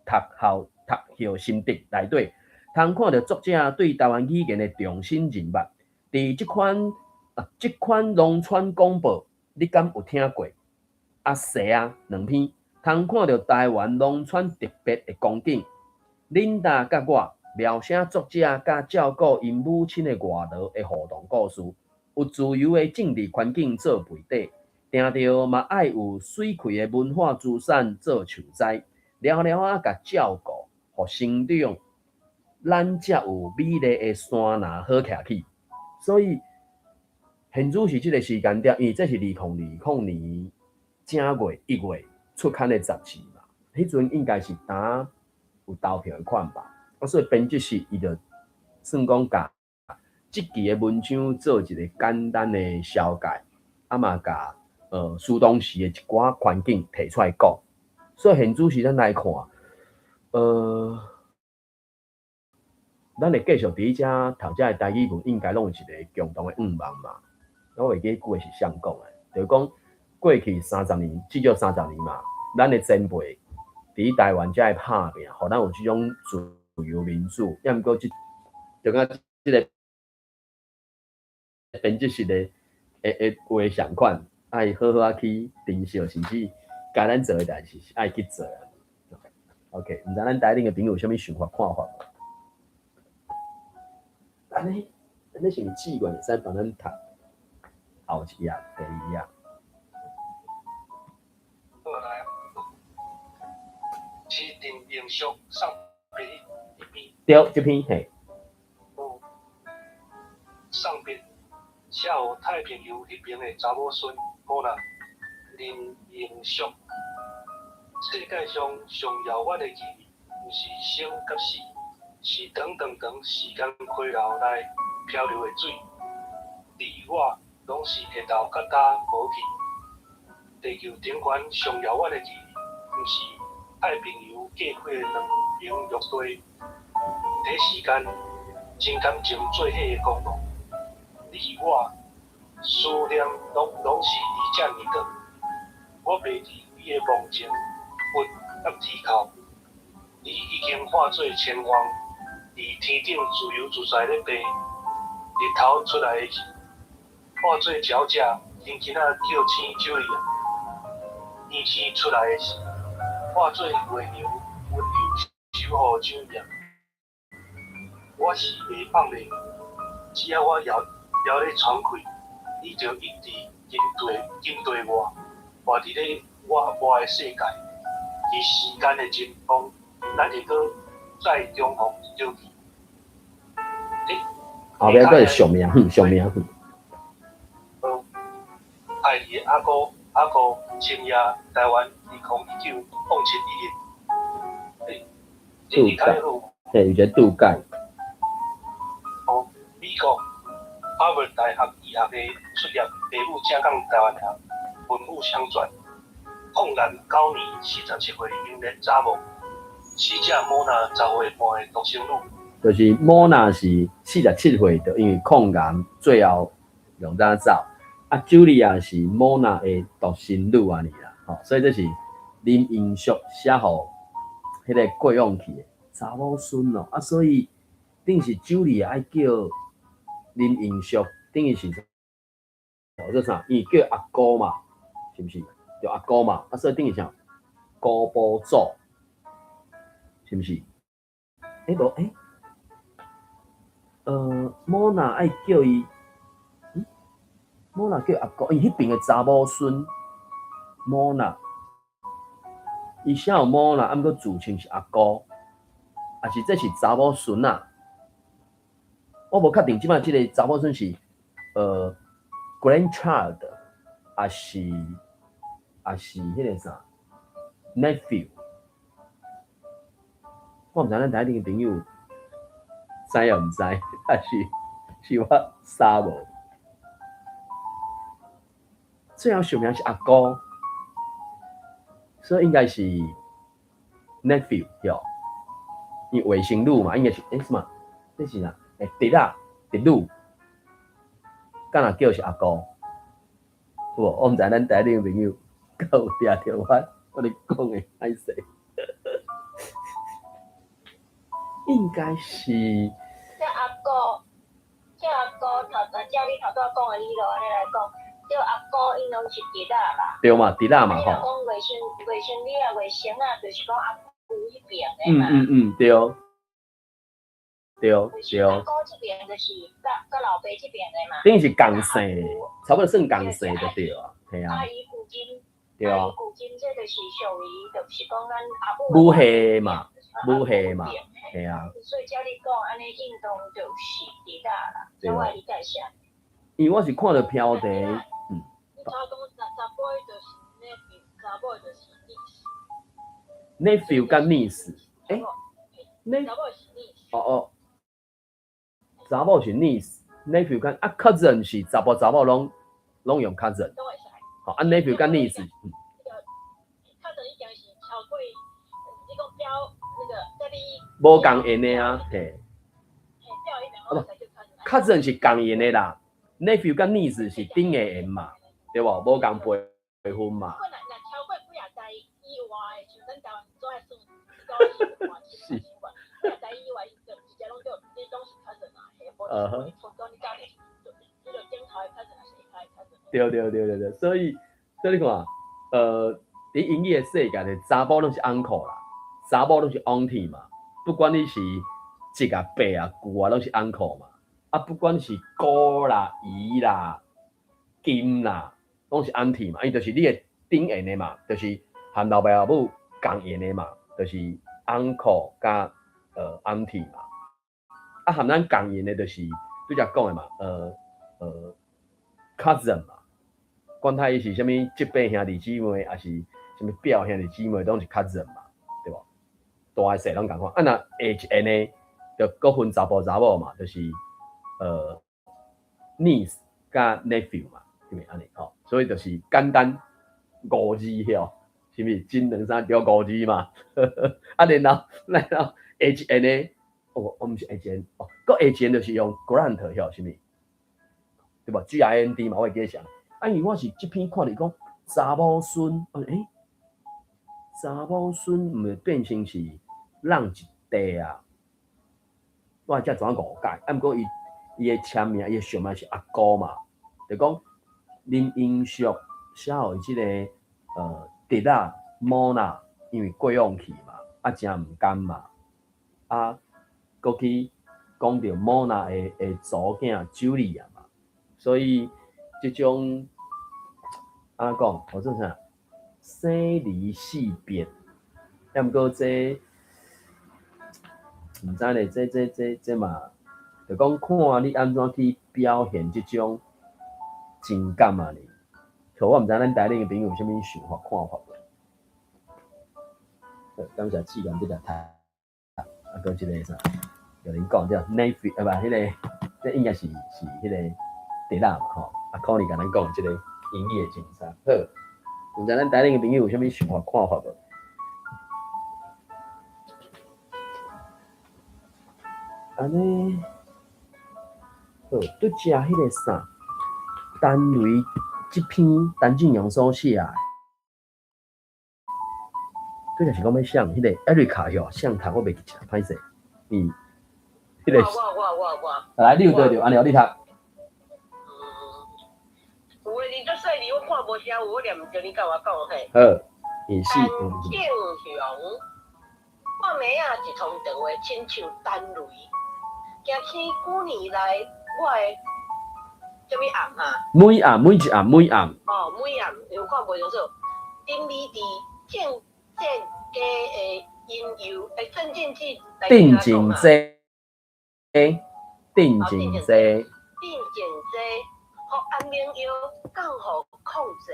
讀後讀後心得內底，通看著作者對台灣語言的重新認捌。佇這款啊，這款農村廣播，你敢有聽過？啊，踅啊，兩篇，通看著台灣農村特別的光景。琳達佮我描寫作者佮照顧𪜶母親的外勞的互動故事，有自由的政治環境做背底，定著嘛愛有媠氣的文化資產做樹栽，了了仔共照顧，予成長，咱才有美麗的山林好徛起。所以，現主時這個時間點，因為這是2020年正月1月出刊的雜誌嘛，彼陣應該是當有投票的款吧。啊，所以編輯室伊就算講共這期的文章做一個簡單的紹介，啊嘛共蘇東時的一寡環境提出來講。所以現主時咱來看，咱會繼續佇遮讀遮的台語文，應該攏有一個共同的願望嘛。我袂記彼句話是啥講的，就是講過去三十年，至少三十年嘛，咱的前輩佇台灣遮的拍拚，予咱有這種自由民主。抑毋過這，就敢這個編輯室的的話仝款，愛好好仔去珍惜，甚至該咱做的代誌是愛去做。OK，毋知咱台頂的朋友有啥物想法看法無？按呢，按呢是毋是志願會使幫咱讀後一頁、第二頁？好來，是林榮淑送別彼篇。對，這篇嘿。哦，送別寫予太平洋彼爿的查某孫莫娜林榮淑。世界上上遙遠的距離，毋是生佮死，是長長長時間溪流內漂流的水。你我攏是會老甲焦無去。地球頂懸上遙遠的距離，毋是太平洋隔開的兩爿陸地。佇時間真感情做伙的公路，你我思念攏是佇遮爾長。我袂佇你的夢情骨佮天哭，你已經化做千萬，佇天頂自由自在咧飛。日頭出來時，化做鳥隻，輕輕仔叫醒茱莉亞。天星出來時，化做月娘，溫柔守護茱莉亞。我是袂放袂，只要我搖搖咧喘氣，你就一直緊綴我，活佇咧我活的世界。佇時間的盡頭，咱會閣再重逢相見。後壁閣是署名，署名。好，愛你的阿姑，阿姑，深夜，台灣，2019-0711。杜蓋，嘿，有一個杜蓋。哦，美國哈佛大學醫學系畢業，爸母正港台灣人，文武雙全。控年九年，47歲，英年查某，死者莫娜10歲半的獨生女。就是莫娜是47歲的，因為控癌最後用怎走。啊，茱莉亞是莫娜的獨生女按呢啦，吼，所以這是林英淑寫予彼個過往去的查某孫咯。啊，所以等於是茱莉亞愛叫林英淑，等於是做啥？伊叫阿姑嘛，是毋是？叫阿姑嘛，啊，所以等於啥？姑婆祖，是毋是？欸，無欸，莫娜愛叫伊，莫娜叫阿姑，伊彼爿的查某孫，莫娜，伊寫有莫娜，啊，毋過自稱是阿姑，抑是這是查某孫啊？我無確定，這擺這個查某孫是grandchild，抑是彼個啥 nephew？我毋知咱台頂的朋友知抑毋知，抑是我啥無？最後署名是阿姑，所以應該是 nephew 對。因為外甥女嘛，應該是欸什麼？這是啥？欸，侄仔、侄女，敢若叫是阿姑，有無？我毋知咱台頂的朋友敢有掠著我咧講的歹勢？應該是。這阿姑，這阿姑頭，照你頭拄仔講的理論按呢來講，這阿姑𪜶攏是侄仔啦。對嘛，侄仔嘛吼。你若講外甥、外甥女啊、外甥仔，就是講阿姑彼爿的嘛。嗯嗯，對。對對。阿姑這邊就是佮老爸這邊的嘛。等於是仝姓，差不多算仝姓就對啊，嘿啊。阿姨古今，對啊。阿姨古今，這就是屬於，就是講咱阿母。母系嘛，母系嘛，嘿啊。所以照你講，按呢應當就是侄仔啦，對我理解是。因為我是看著標題，你頭講查某就是 nephew，查某就是 niece。 nephew 佮 niece，欸，查某是 niece。哦哦，查某是 niece，nephew 佮啊 cousin 是查埔查某攏用 cousin。好，啊 nephew 佮 niece。 cousin 已經是超過，你講表那個在你。無仝緣的啊，嘿。啊無，cousin 是仝緣的啦，nephew 佮 niece 是頂下緣嘛，對無？無仝輩分嘛。若超過幾仔代以外的，像咱台灣做愛算，是。幾仔代以外，就直接攏叫你攏是 cousin 啊，嘿，無講你到底是你著頂頭的 cousin 還是下的 cousin。對對對對對，所以你看，佇英語的世界咧，查埔攏是 uncle 啦，查某攏是 auntie 嘛，不管你是叔啊、伯啊、舅啊，攏是 uncle 嘛。啊，不管是姑啦、姨啦、金啦，攏是 auntie 嘛，伊就是你的頂緣的嘛，就是含老爸老母仝緣的嘛，就是 uncle 佮auntie 嘛。啊，含咱仝緣的，就是拄才講的嘛，cousin 嘛，管他伊是啥物叔伯兄弟姊妹，抑是啥物表兄弟姊妹，攏是 cousin 嘛，對無？大細攏仝款。啊，若下一緣的，就閣分查埔查某嘛，就是niece 佮 nephew 嘛，對毋按呢吼，所以就是簡單五字吼，是毋是？一兩三對五字嘛。啊，然後下一緣的，哦，我毋是下一緣，哦，閣下一緣就是用 grand 吼，是毋是？對無？G R A N D 嘛，我會記得啥。啊，因為我是這篇看著講查某孫，欸，查某孫毋會變成是人一塊啊？我才怎誤解？啊，毋過伊的簽名，伊的署名是阿姑嘛，就講林英淑寫予伊這個侄仔莫娜，因為過往去嘛，啊誠毋甘嘛，啊，閣去講著莫娜的查某囝茱莉亞嘛，所以這種按怎講？我做啥？生離死別，抑毋過這毋知咧，這嘛，就講看你按怎去表現這種情感啊呢？我毋知咱台頂的朋友有啥物想法看法無？感謝志願這條台，啊，閣這個啥？有人講叫 nephew 啊，無彼個，這應該是彼個侄仔嘛吼。啊，可能共咱講這個英語的精彩。好，毋知咱台頂的朋友有啥物想法看法無？按呢，好，拄才彼個啥，陳雷這篇陳俊陽所寫的，拄才是講欲啥？彼個艾瑞卡哟，上讀我袂記得，歹勢，嗯，彼個。我。來，你有對著，按呢你讀。有的字足細膩，我看無啥有，我念毋著，你共我講嘿。好，伊是。陳正雄，看暝仔一通電話，親像陳雷，驚醒舊年來我的啥物暗啊？每暗每一暗每暗。哦，每暗，因為看無清楚。沈美智正正家的引誘，欸，鄭靜志。鄭靜济，鄭靜济。鄭靜济，予安眠藥降予控制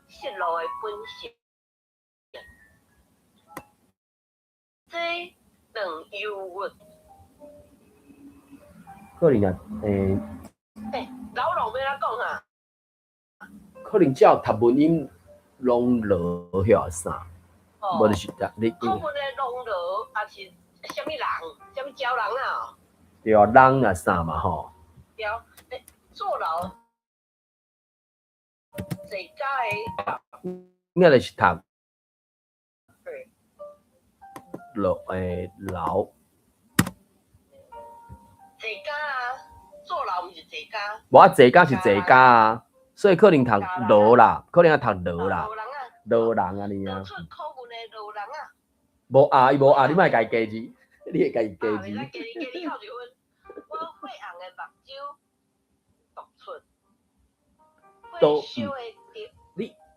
失落的本性，這兩憂鬱。可能啊，欸。欸，老龍欲按怎講啊？可能照讀文音攏落遐啥，無就是你。可能的攏落，抑是啥物人，啥物鸟人啊？對啊，人啊啥嘛吼。對，欸，坐牢。坐家的。應該就是讀。對。落欸牢。坐家啊，坐牢毋是坐家。無啊，坐家是坐家啊，所以可能讀牢啦，可能愛讀牢啦。牢人按呢啊。出苦悶的牢人啊。無啊，伊無啊，你莫共伊加字，你會共伊加字。加加你扣一分。我血紅的目睭毒出。都。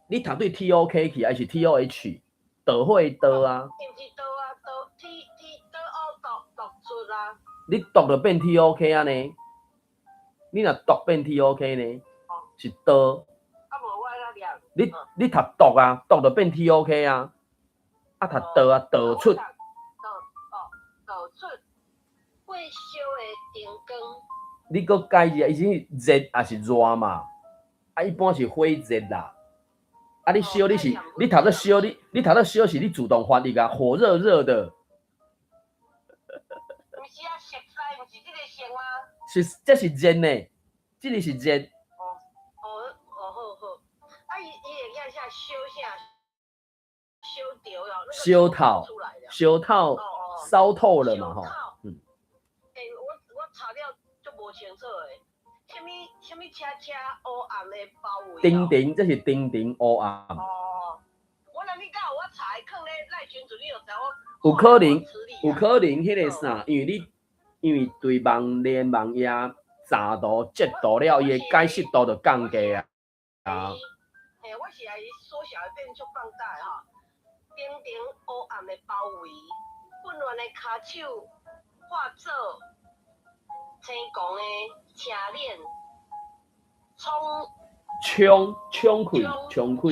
你讀對 T O K 去，還是 T O H？倒火的倒啊。毋是倒啊，倒 T T 倒 O 毒毒出啊。你讀就變 T O K 按呢？你若讀變 T O K 呢？是倒。啊無我按怎念？你讀毒啊，毒就變 T O K 啊。啊讀倒啊，倒出。倒哦，倒出火燒的燈光。你閣改字啊？伊是熱抑是熱嘛？啊，一般是火熱啦。啊，你燒你是你讀做燒你你讀做燒是你主動發力啊，火熱熱的。毋是啊，熟似毋是這個色嗎？是，這是熱呢，這個是熱。哦哦哦，好好。啊，伊會寄啥燒啥？燒著了。燒透，燒透，燒透了嘛吼。嗯。欸，我查了足無清楚的，啥物啥物車車烏暗的包圍。叮叮，這是叮叮烏暗。哦，我若那你敢有我查的囥咧赖群组，你就知我有可能，有可能彼个啥，因为你因为对网连网页杂图截图了，伊的解析度就降低啊。啊。嘿，我是爱缩小变足放大的吼，重重黑暗的包围，混乱的跤手化作青狂的车碾，冲冲冲开，冲开，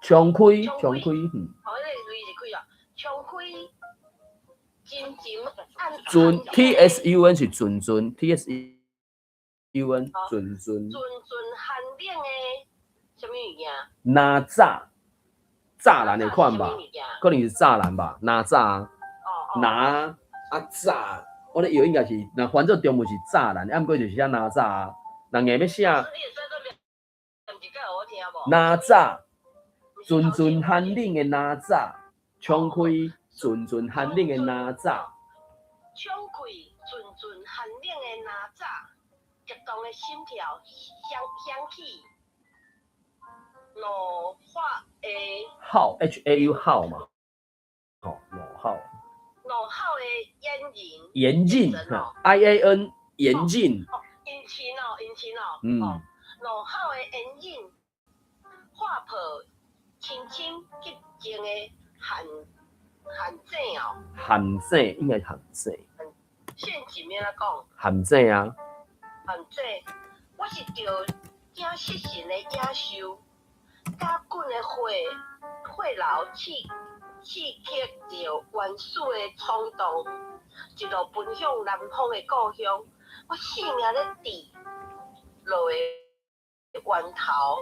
冲开，冲开，嗯。哦，彼个雷是开啊，冲开，真真按。阵 T S U N 是阵阵 T S U N 阵阵。阵阵寒冷的啥物物件？哪栅，栅栏的款吧？可能是栅栏吧？哪栅？哪啊栅？我咧以为应该是，若翻做中文是栅栏，啊，毋过就是写哪栅啊。人硬欲写。哪栅，阵阵寒冷的哪栅，冲开阵阵寒冷的哪栅。冲开阵阵寒冷的哪栅，激动的心跳响响起，怒发的号 H A U 号嘛，吼，怒号。怒吼的眼神。严禁，I A N 严禁。哦，引擎哦，引擎哦，嗯，怒吼的烟影，划破深深寂静的陷陷阱哦。陷阱应该陷阱。陷阱欲按怎讲？陷阱啊。陷阱，我是著惊失神的野兽，加滚的血血流刺刺激著原始的冲动，一路奔向南方的故乡。我性命咧坠落的源头，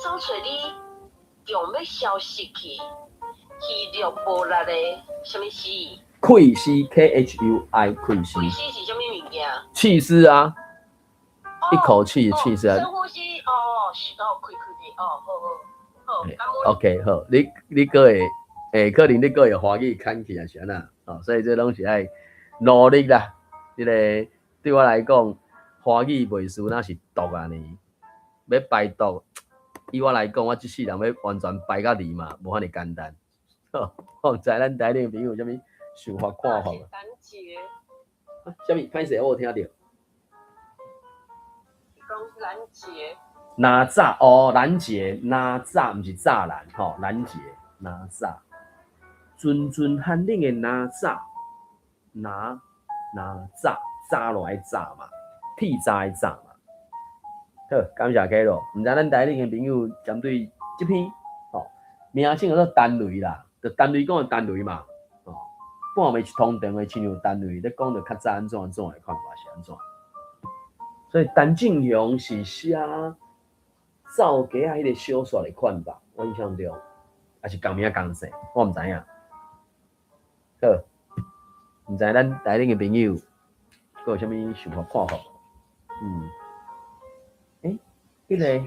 走揣你强欲消失去，虚弱无力的啥物事？气丝 K H U I 气丝。气丝是啥物物件？气丝啊，一口气气丝。深呼吸哦，是哦，开开的哦，好好好。 OK，好，你阁会，欸，可能你阁会华语牵起来是按怎？哦，所以这拢是爱努力啦。这个对我来讲，华语袂输若是毒啊呢。欲排毒，以我来讲，我这世人欲完全排甲离嘛，无遐尔简单。我毋知咱台顶朋友有啥物想法看法。拦截。啊，啥物？歹势，我无听著。讲拦截。哪栅哦，拦截，哪栅，毋是栅栏吼，拦截，哪栅，阵阵寒冷的哪栅，哪哪栅，栅落来栅嘛，铁栅的栅嘛。好，感谢凯罗。毋知咱台顶的朋友针对这篇吼，名称叫做陈雷啦，就陈雷讲的陈雷嘛，吼，半暝一通电话，亲像陈雷咧讲著较早按怎按怎的看法是按怎。所以陈进雄是写走鸡仔彼个小说的款吧，我印象中，抑是仝名仝姓，我毋知影。好，毋知咱台顶的朋友，阁有啥物想法看法？嗯，欸，彼个。是有一个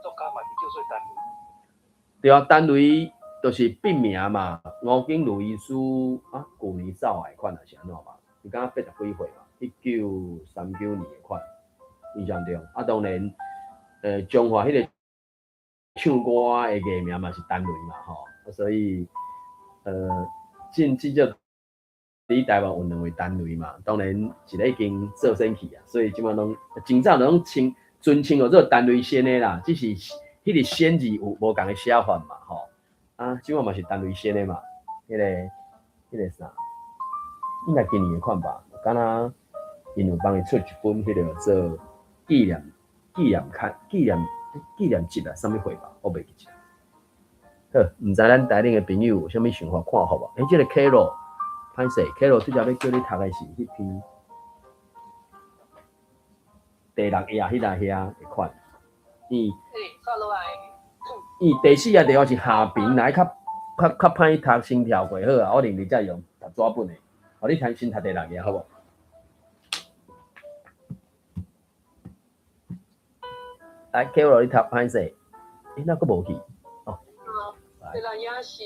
作家嘛，是叫做陈雷。对啊，陈雷就是笔名嘛，吴景如医师啊，旧年走的款，还是按怎吧？伊敢若80几岁嘛，1939年的款，印象中。啊，当然，彰化彼个唱歌的艺名嘛是陈雷嘛，吼，啊，所以，至少伫台湾有两位陈雷嘛，当然一个已经做先去啊，所以这摆拢真早拢称尊称号做陈雷仙的啦，只是彼个仙字有无仝个写法嘛，吼，啊，这摆嘛是陈雷仙的嘛，彼个啥，应该今年的款吧，敢若𪜶有帮伊出一本彼个做纪念纪念刊纪念纪念集啊，啥物货吧，我袂记得。好，毋知咱台顶的朋友有啥物想法看法无？欸，这个凯罗，歹势，凯罗拄才欲叫你读的是彼篇第六页彼内遐的款。伊，伊第四页地方是下边，来较较较歹读，先跳过好啊。我认为才用读纸本的，予你听先读第六页好无？来，凯罗，你读歹势，欸，哪阁无去？哦，第六页是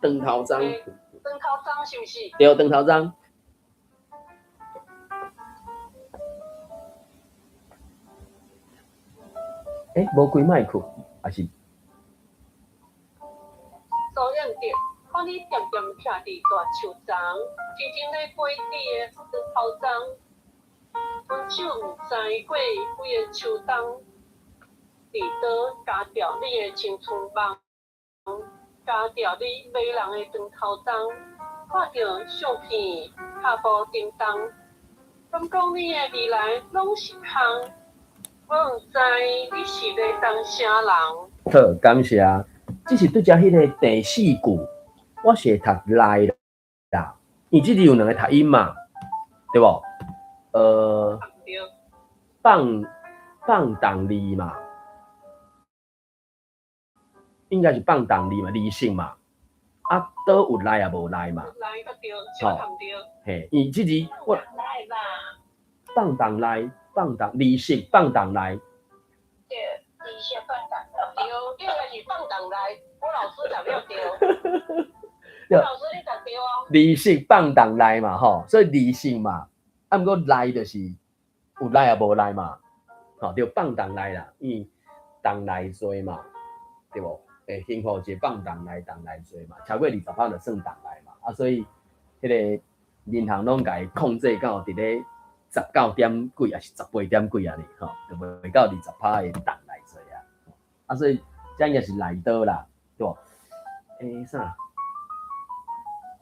长头鬃，长头鬃是毋是？对，长头鬃。欸，无开麦克，还是看你恬恬徛佇大樹叢，靜靜咧飛你的長頭鬃。阮手毋知過幾个秋冬，佇佗咬掉你的青春夢，咬掉你迷人的長頭鬃。看著相片，跤步沉重，敢講你的未來攏是空？我毋知你是欲當啥人。好，感謝。這是拄才彼个第四句，我是會讀來啦，因為這字有兩个讀音嘛，對無？放放蕩字嘛，應該是放蕩字嘛，字性嘛。啊，佗有來也無來嘛。吼，嘿，因為這字我放蕩來，放蕩字性放蕩來。對，字性放蕩。對，應該是放蕩來。我老師讀了對。我老師你讀對哦。字性放蕩來嘛，吼，所以字性嘛，啊，毋過來就是有來也無來嘛，吼，對，放蕩來啦，因為蕩來做嘛，對無？欸，幸福一個放蕩來，蕩來做嘛，超過20%就算蕩來嘛，啊，所以彼个銀行攏共伊控制到佇咧19點幾，抑是18點幾按呢，吼，就袂到20%的蕩來做啊，啊，所以這應該是來倒啦，對無？欸，啥？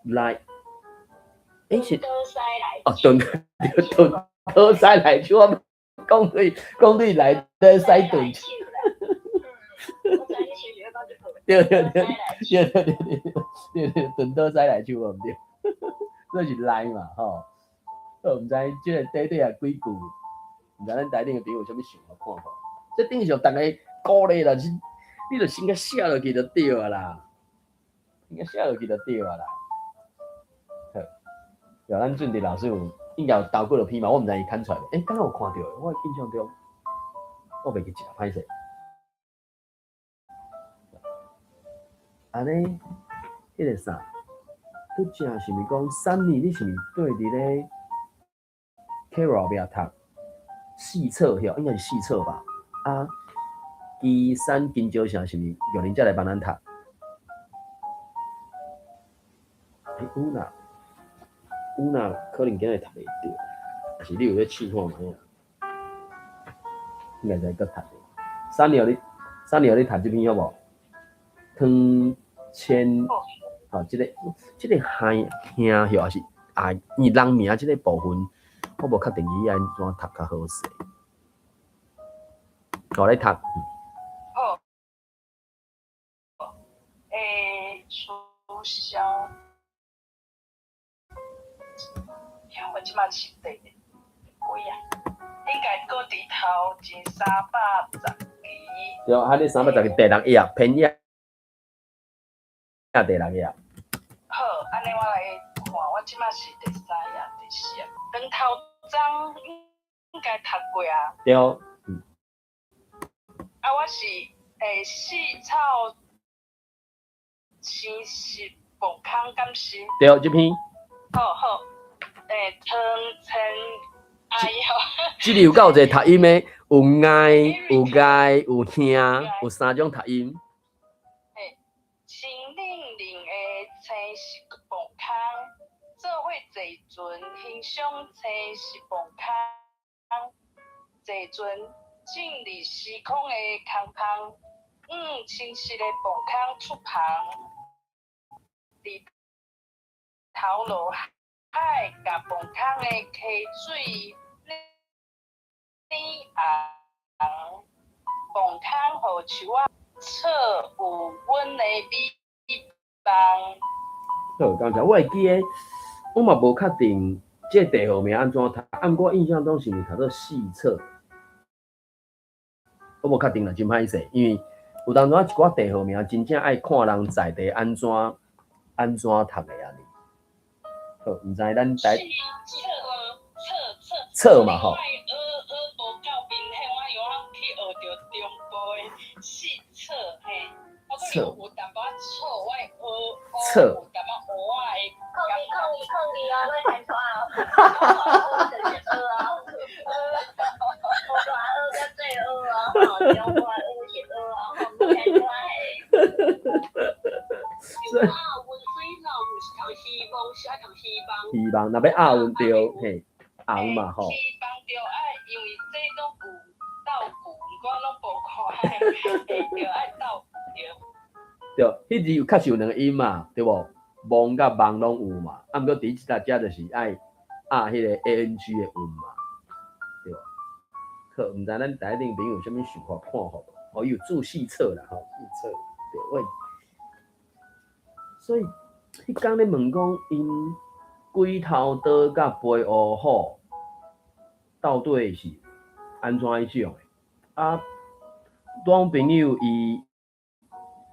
來，欸是，哦，頓頓倒西來手，我講對講對來倒西頓。對對對對對對對對，頓倒西來手無毋對，這是來嘛吼。我毋知這個短短也幾句，毋知咱台頂的朋友有啥物想法看法。這頂上逐家鼓勵啦，是，你就先共寫落去就對啊啦，應該寫落去就對啊啦。好，對，咱俊迪老師有應該有投過落篇嘛，我毋知伊刊出來未？欸，敢若有看著，我印象中，我袂記得，歹勢。按呢，彼个啥，拄才是毋是講三年？你是毋是對佇咧 Carol 後壁讀四冊吼？應該是四冊吧？啊，基山金蕉城是毋是玉玲姐來幫咱讀？欸，有啦，有啦，可能今日讀袂著，還是你有咧試看覓啊？應該會閣讀著。三年你，三年你讀這篇好無？湯千，吼，這個這個兄兄還是啊？伊人名這個部分，我無確定伊按怎讀較好勢。我來讀。好。欸，取消。我這擺是第幾啊？應該閣佇頭前310期。對，啊，你310第六頁，編頁。第六頁。好，按呢我來看，我這擺是第三頁、第四頁。長頭鬃應該讀過啊。對。啊，我是四草生食磅空，敢是？對，這篇。好好，欸，湯千，哎喲。這裡有夠濟讀音的，有愛、有愛、有兄，有三種讀音。嘿，清冷冷的青石磅空，做伙坐船欣賞青石磅空，坐船進入時空的空空，往清晰的磅空出航，佇頭路海共磅空的溪水染紅，磅空予樹仔草有阮的美夢。好，剛才我會記得，我嘛無確定這個地號名按怎讀，啊，毋過我印象中是毋是讀做四冊，我無確定啦，真歹勢，因為有當陣仔一寡地號名真正愛看人在地按怎按怎讀的按呢。好，毋知咱台冊嘛吼。我學學無夠明顯，我有通去學著中部的四冊嘿。我可能有淡薄仔錯，我會學學有淡薄仔學仔的。控制控制控制哦，莫開錯哦。學就是學哦，學大學佮細學哦，吼，中部的學是學哦，吼，莫開錯嘿。像我溫水希望，若欲押韻著，嘿，押韻嘛吼。希望著愛，因為這攏有鬥句，毋過攏無看，嘿，著愛鬥句。對，彼字確實有兩个音嘛，對無？望佮望攏有嘛，啊，毋過佇這搭遮就是愛押彼個 ANG 的韻嘛，對無？好，毋知咱台頂朋友有啥物想法看法無？哦，伊有注四冊啦，吼，四冊，對，喂。所以，彼工咧問講，𪜶鬼頭刀佮飛烏虎到底是按怎彼種的？啊，阮朋友伊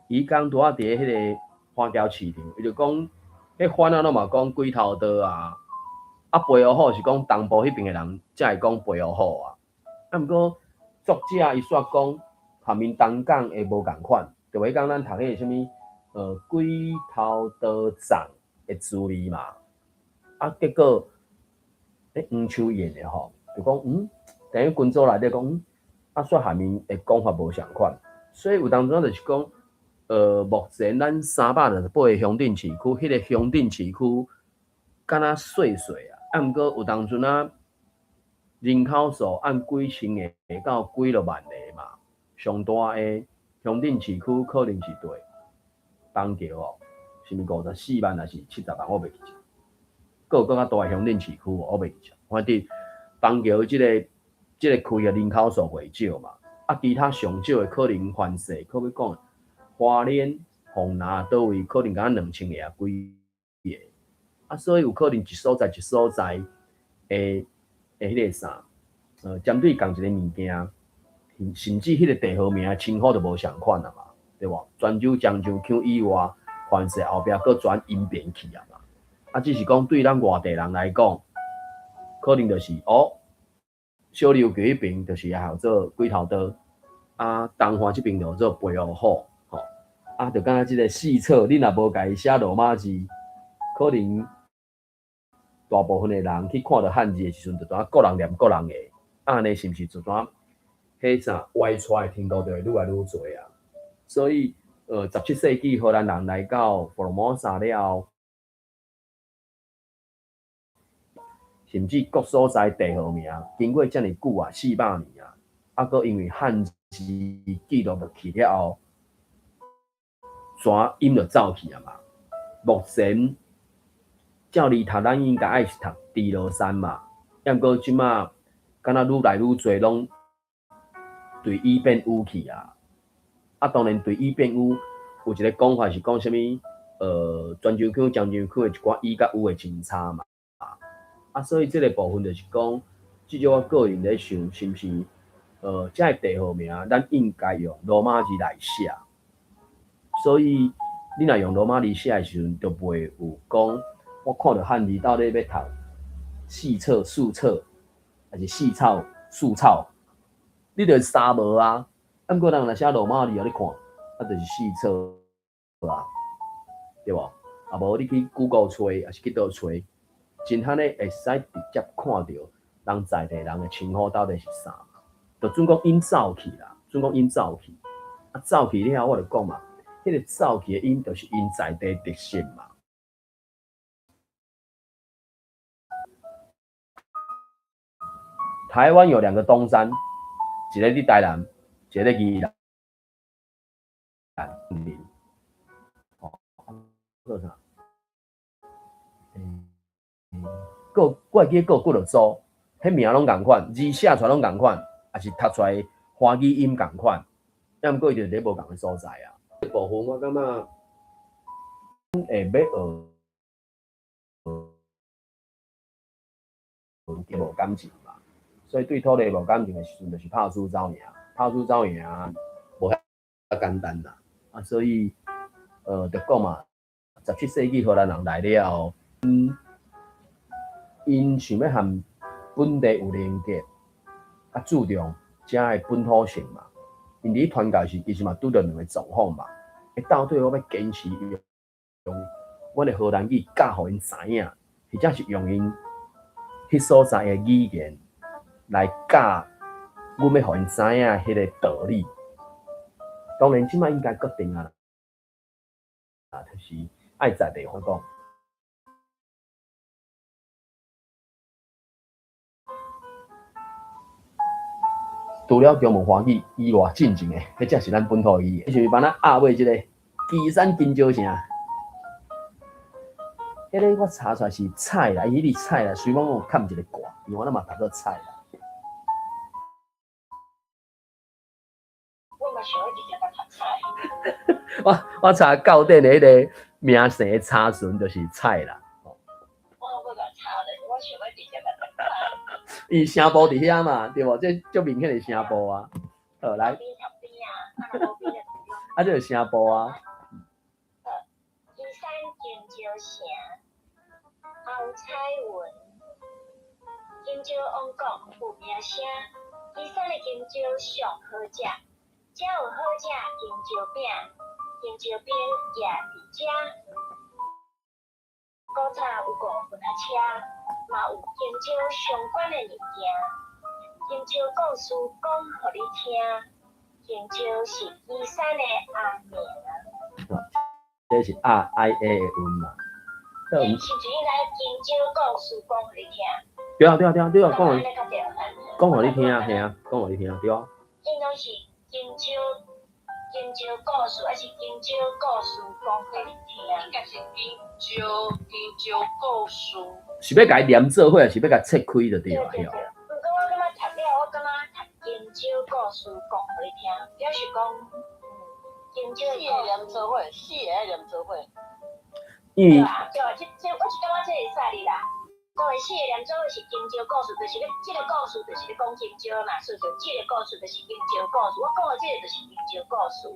伊剛拄仔佇彼个華僑市場，伊就講，彼番仔攏嘛講鬼頭刀啊，啊飛烏虎是講東部彼爿的人才會講飛烏虎啊。啊，毋過作者伊煞講，含𪜶東港的無仝款，就彼工咱讀彼个啥物，鬼頭刀藏的滋味嘛。啊，結果，黃秋燕的吼，就講等於群組內底講，啊，煞含𪜶的講法無仝款，所以有當陣就是講，目前咱368個鄉鎮市區，彼个鄉鎮市區敢若細細啊，啊，毋過有當陣啊，人口數按幾千个到幾落萬個嘛，上大的鄉鎮市區可能是佇板橋哦，是毋是54萬抑是70萬？我袂記得。閣有閣較大的鄉鎮市區無？我袂記得。反正板橋這個區的人口數袂少嘛，啊，其他上少的可能凡勢，可欲講花蓮、鳳林佗位可能敢若2000個啊幾個，啊，所以有可能一所在一所在的的彼个啥，針對仝一个物件，甚至彼个地號名稱呼就無仝款啊嘛，對無？泉州、漳州腔以外，凡勢後壁閣轉音變去啊嘛，啊，只是講對咱外地人來講，可能就是哦，小琉球彼爿就是叫做鬼頭刀，啊，東華這爿就叫做飛烏虎，吼，啊，就敢若這个四冊，你若無共伊寫羅馬字，可能大部分的人去看著漢字的時陣，就知影各人念各人的，啊，按呢是毋是就怎彼啥歪出的程度就會愈來愈濟啊？所以，17世紀荷蘭人來到福爾摩沙了後，甚至各所在地號名，經過遮爾久啊，400年啊，啊，閣因為漢字記錄落去了後，全音就走去啊嘛。目前照理讀，咱應該愛是讀豬羅山嘛，抑毋過這馬敢若愈來愈濟攏對語變烏去啊。啊，當然對語變烏有一個講法是講啥物？泉州腔、漳州腔的一寡語佮烏的真差嘛。啊，所以這个部分就是講，至少我個人咧想，是毋是？這个地號名，咱應該用羅馬字來寫。所以，你若用羅馬字寫的時陣，就袂有講，我看著漢字到底欲讀四冊、四冊，抑是四草、四草，你就三無啊。啊，毋過人若寫羅馬字，予你看，啊，就是四冊啊，對無？啊，無你去 Google 揣，抑是去佗揣，真罕咧會使直接看著人在地人的稱呼到底是啥。就準講𪜶走去啦，準講𪜶走去，啊走去了後，我就講嘛，彼个走去的音就是𪜶在地特色嘛。台灣有兩個東山，一个佇台南，一个佇宜蘭。哦，閣啥？閣我會記閣有幾落組，彼名攏仝款，字寫出來攏仝款，也是讀出來華語音仝款，抑毋過伊就佇無仝的所在啊。這部分我感覺會欲學，無感情嘛，所以對土地無感情的時陣，就是拍輸走贏，拍輸走贏無遐簡單啦。啊，所以，就講嘛，17世紀荷蘭人來了後，𪜶想欲和本地有連結，啊，注重遮的本土性嘛。𪜶佇傳教時，其實嘛拄著兩个狀況嘛。到底我欲堅持用阮的荷蘭語教予𪜶知影，或者是用𪜶彼所在的語言來教阮欲予𪜶知影彼个道理。當然，這擺應該決定啊，就是愛在地方講。除了中文華語以外，進前的，彼才是咱本土語言。是毋是幫咱壓尾這个旗山金蕉城？彼个我查出來是菜啦，伊迄个菜啦，雖講有崁一个掛，因為我嘛讀做菜啦。我嘛想欲直接共讀菜。我查教典的彼个名姓的查詢就是菜啦。我無共查咧，我想欲直接共讀菜。伊城堡佇遐嘛，對無？這足明顯的城堡啊。好，來。啊，這是城堡啊。旗山金蕉城，侯彩雲，金蕉王國有名聲，旗山的金蕉上好食，遮有好食金蕉餅，金蕉餅也佇遮。古早有五分仔車，嘛有金蕉相關的物件。金蕉故事講予你聽，金蕉是旗山的阿名。這是 R I A 的音嘛？是毋是應該金蕉故事講予你聽？對啊對啊對啊對啊，講予講予你聽啊，嘿啊，講予你聽，對啊。應當是金蕉金蕉故事，還是金蕉故事講予你聽？應該是金蕉金蕉故事。是欲共伊連做伙，還是欲共切開就對了？對對對。毋過我感覺讀了，我感覺讀金蕉故事講予你聽，表示講金蕉四个連做伙，四个愛連做伙。因為對啊，對啊，這這我是感覺這會使哩啦。講的四个連做伙是金蕉故事，就是咧，這个故事就是咧講金蕉嘛，所以就這个故事就是金蕉故事。我講的這个就是金蕉故事。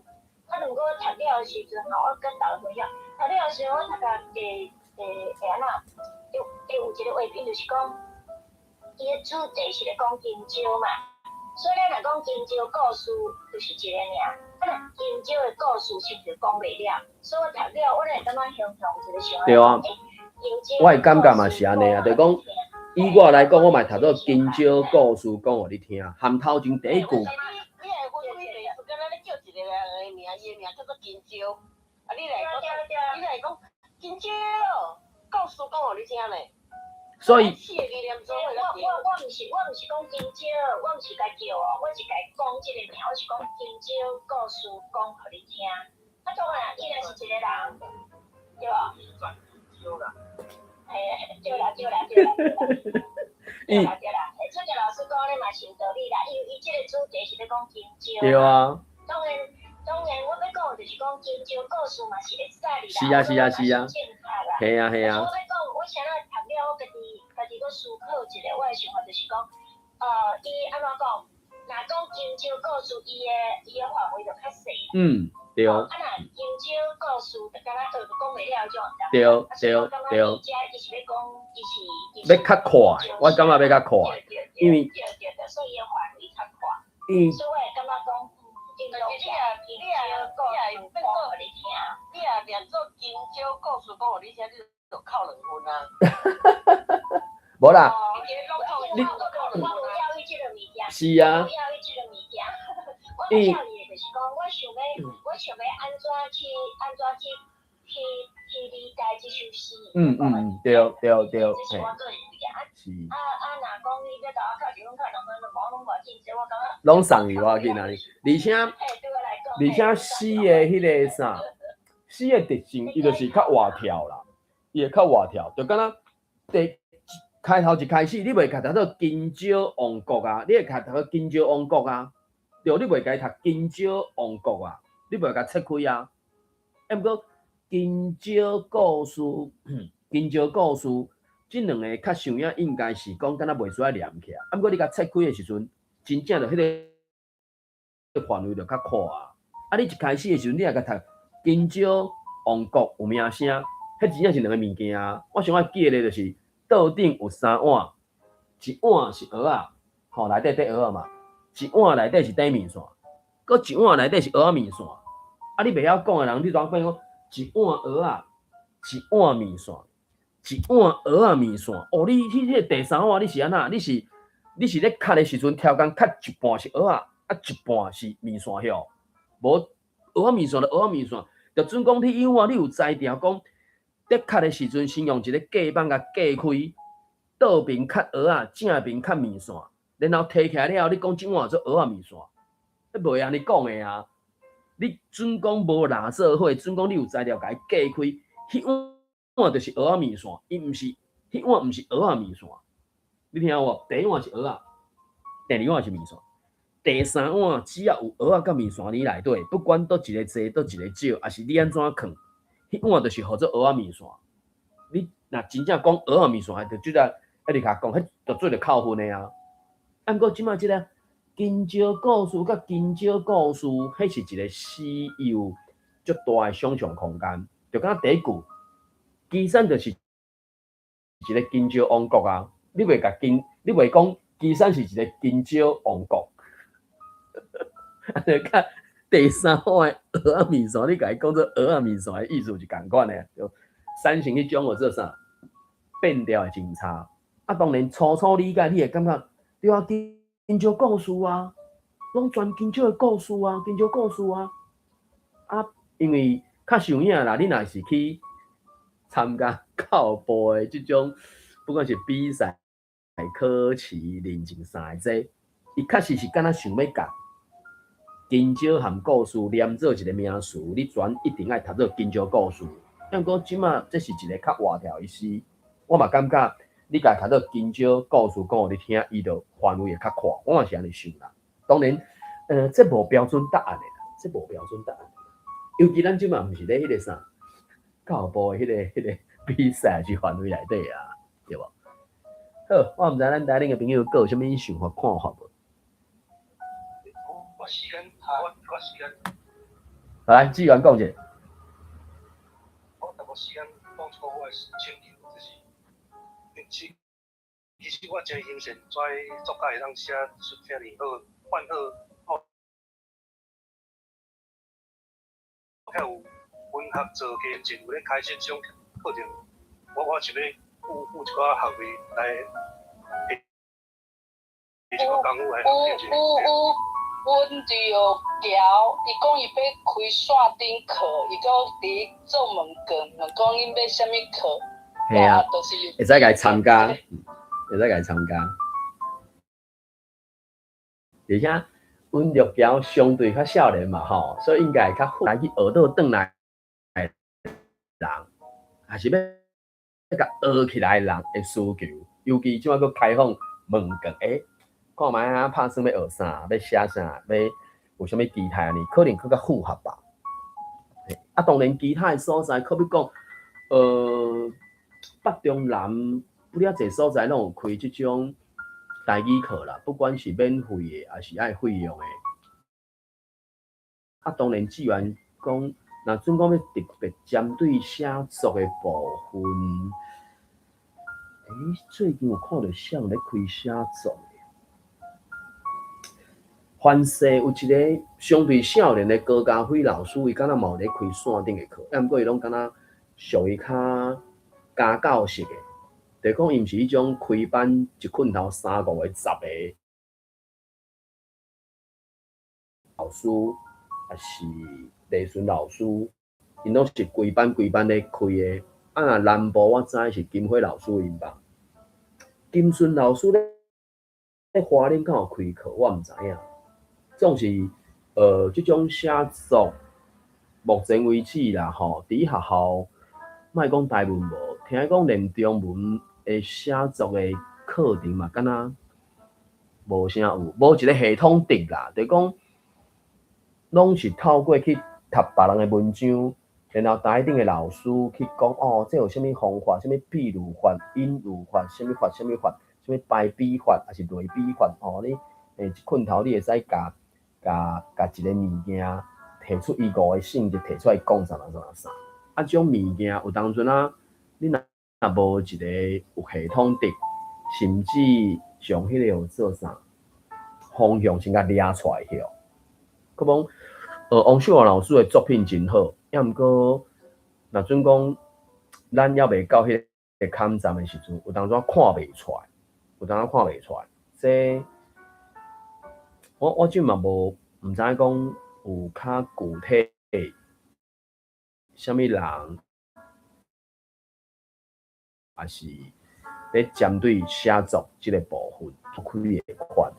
啊，毋過我讀了的時陣吼，我佮大家分享，讀了的時陣我讀甲會會會按怎，會會有一个畫面，就是講，伊的主題是咧講金蕉嘛，所以咱若講金蕉故事，就是一个爾。啊，若金蕉的故事是毋是講袂了？所以我讀了，我會感覺雄雄一個想對啊。我的感覺嘛是按呢啊，就是講以我來講，我嘛讀做金蕉故事講予你聽，含頭前第一句。你會分開袂？就敢若咧叫一個人的名，伊的名叫做金蕉，啊，你來講，你來講金蕉故事講予你聽咧。所以。四個字連做伙我毋是講金蕉，我毋是共叫哦，我是共講這個名，我是講金蕉故事講予你聽。啊，當然，伊若是一個人，對無？嘿，對啦對啦對啦對啦，對啦對啦，出傑老師講的嘛是有道理啦，因為伊這個主題是咧講金蕉。對啊。當然當然，我欲講的就是講金蕉故事嘛是會使哩啦。是啊是啊是啊。正確啦。嘿啊嘿啊。我欲講，我啥物讀了，我家己家己閣思考一下，我的想法就是講，伊按怎講？若講金蕉故事，伊的範圍就較細啦。嗯，對。啊，若金蕉故事，就敢若講袂了這種。對對對。伊是欲講，伊是欲較快，我感覺欲較快，因為。對對對，所以伊的範圍較寬。所以我會感覺講，但是你若你若你若變做你聽，你若念做金蕉故事講予你聽，你就扣兩分啊。無啦。你我有教育這个物件。是啊。我有教育這个物件。我有教育的就是講，我想欲，我想欲按怎去，按怎去，去去理解這首詩。嗯嗯嗯，對對對，這是我個人意見。是。啊啊，若講你欲共我扣一分扣兩分，無攏無要緊，這我感覺。攏送伊無要緊啊！而且，而且詩的彼个啥，詩的特性，伊就是較活跳啦，伊會較活跳，就敢若第開頭一開始，你袂共讀做金蕉王國啊，你會共讀做金蕉王國啊，對，你袂共讀金蕉王國啊，你袂共切開啊。啊，毋過金蕉故事，金蕉故事，這兩个較像影應該是講敢若袂需要連起來。啊，毋過你共切開的時陣，真正就彼个範圍就較闊啊。啊，你一開始的時陣，你若共讀金蕉王國有名聲，彼真正是兩个物件啊。我上愛記得就是桌頂有三碗，一碗是蚵仔，吼，內底綴蚵仔嘛；一碗內底是綴麵線，閣一碗內底是蚵仔麵線。啊，你袂曉講的人，你怎變講一碗蚵仔，一碗麵線，一碗蚵仔麵線？哦，你彼個第三碗你是按怎？你是咧崁的時陣，超工崁一半是蚵仔，啊一半是麵線曉？無蚵仔麵線就蚵仔麵線，就準講你有啊，你有才調講，咧崁的時陣，先用一个隔板共隔開，倒邊崁蚵仔，正邊崁麵線。然後提起來了後，你講這碗做蚵仔麵線，彼袂按呢講的啊！你準講無拉做伙，準講你有材料共伊隔開，彼碗就是蚵仔麵線，伊毋是，彼碗毋是蚵仔麵線。你聽有無？第一碗是蚵仔，第二碗是麵線，第三碗只要有蚵仔佮麵線佇內底，不管佗一個濟，佗一個少，抑是你按怎囥，彼碗就是號做蚵仔麵線。你若真正講蚵仔麵線，就這個一直共講，彼就做著扣分的啊。啊，毋過這擺這个香蕉故事佮香蕉故事，彼是一個私有足大的想像空間，就敢若第一句，旗山就是一个香蕉王國啊！你袂共香，你袂講旗山是一个香蕉王國。啊，就佮第三碗的蚵仔麵線，你共伊講做蚵仔麵線的意思是仝款的，就產生彼種叫做啥變調的真差。啊，當然初初理解，你會感覺對啊，香蕉故事啊，攏全香蕉的故事啊，香蕉故事啊。啊，因為較有影啦，你若是去參加教育部的這種，不管是比賽、考試、認證啥的這，伊確實是敢若想欲共香蕉和故事連做一个名詞，你全一定愛讀做香蕉故事。毋過這馬這是一个較活跳的詩，我嘛感覺你共讀做香蕉故事講予你聽，伊就範圍會較闊。我嘛是按呢想啦。當然，這無標準答案的啦，這無標準答案。尤其咱這馬毋是咧彼个啥教育部的彼个比賽是範圍內底啊，對無？好，我毋知咱台頂的朋友閣有啥物想法看法無？我時間，我時間。來，志源講者。我淡薄時間講出我的請求，就是其實我真欣羨這作家會當寫出遮爾好，範好，哦，遐有文學造詣，真有咧開這種課程，我想欲付一寡學費來，下一寡功夫來學這個。有有有，阮著橋，伊講伊欲開線頂課，伊閣佇做問卷，問講恁欲啥物課？嘿啊，會使共伊參加，會使共伊參加。而且溫玉橋相對較少年嘛吼，所以應該會較來去學倒轉來的人，抑是欲共學起來的人的需求，尤其這擺閣開放問卷，看覓啊，拍算欲學啥，欲寫啥，欲有啥物期待按呢，可能閣較符合吧。啊，當然其他的所在，可比講，北中南不了濟所在攏有開這種台語課啦，不管是免費的，抑是愛費用的。啊，當然志源講，若準講欲特別針對寫作的部分，最近有看著啥人咧開寫作的？凡勢有一个相對少年的高家輝老師，伊敢若嘛有咧開線頂的課，啊，毋過伊攏敢若屬於較家教式的，就是講伊毋是彼種開班一困頭三五個、十個老師，抑是麗順老師，𪜶攏是規班規班咧開的。啊，若南部我知是金輝老師𪜶吧，金順老師咧花蓮敢有開課，我毋知影。總是，這種寫作，目前為止啦，吼，佇學校，莫講台文無，聽講連中文的寫作的課程嘛，敢若無啥有，無一个系統的啦，就是講，攏是透過去讀別人的文章，然後台頂的老師去講，哦，這有啥物方法，啥物譬如法、引喻法，啥物法、啥物法，啥物排比法，抑是類比法，哦，你，一困頭你會使共。共一个物件提出伊五个性質，提出來講啥啥啥。啊，這種物件有當陣啊，你若無一個有系統的，甚至將彼个叫做啥方向先共掠出來去。閣講，王秀華老師的作品真好，抑毋過若準講咱猶未到彼个坎站的時陣，有當陣看袂出來，有當陣看袂出來。這我這嘛無毋知講有較具體啥物人，抑是咧針對寫作這个部分開的款。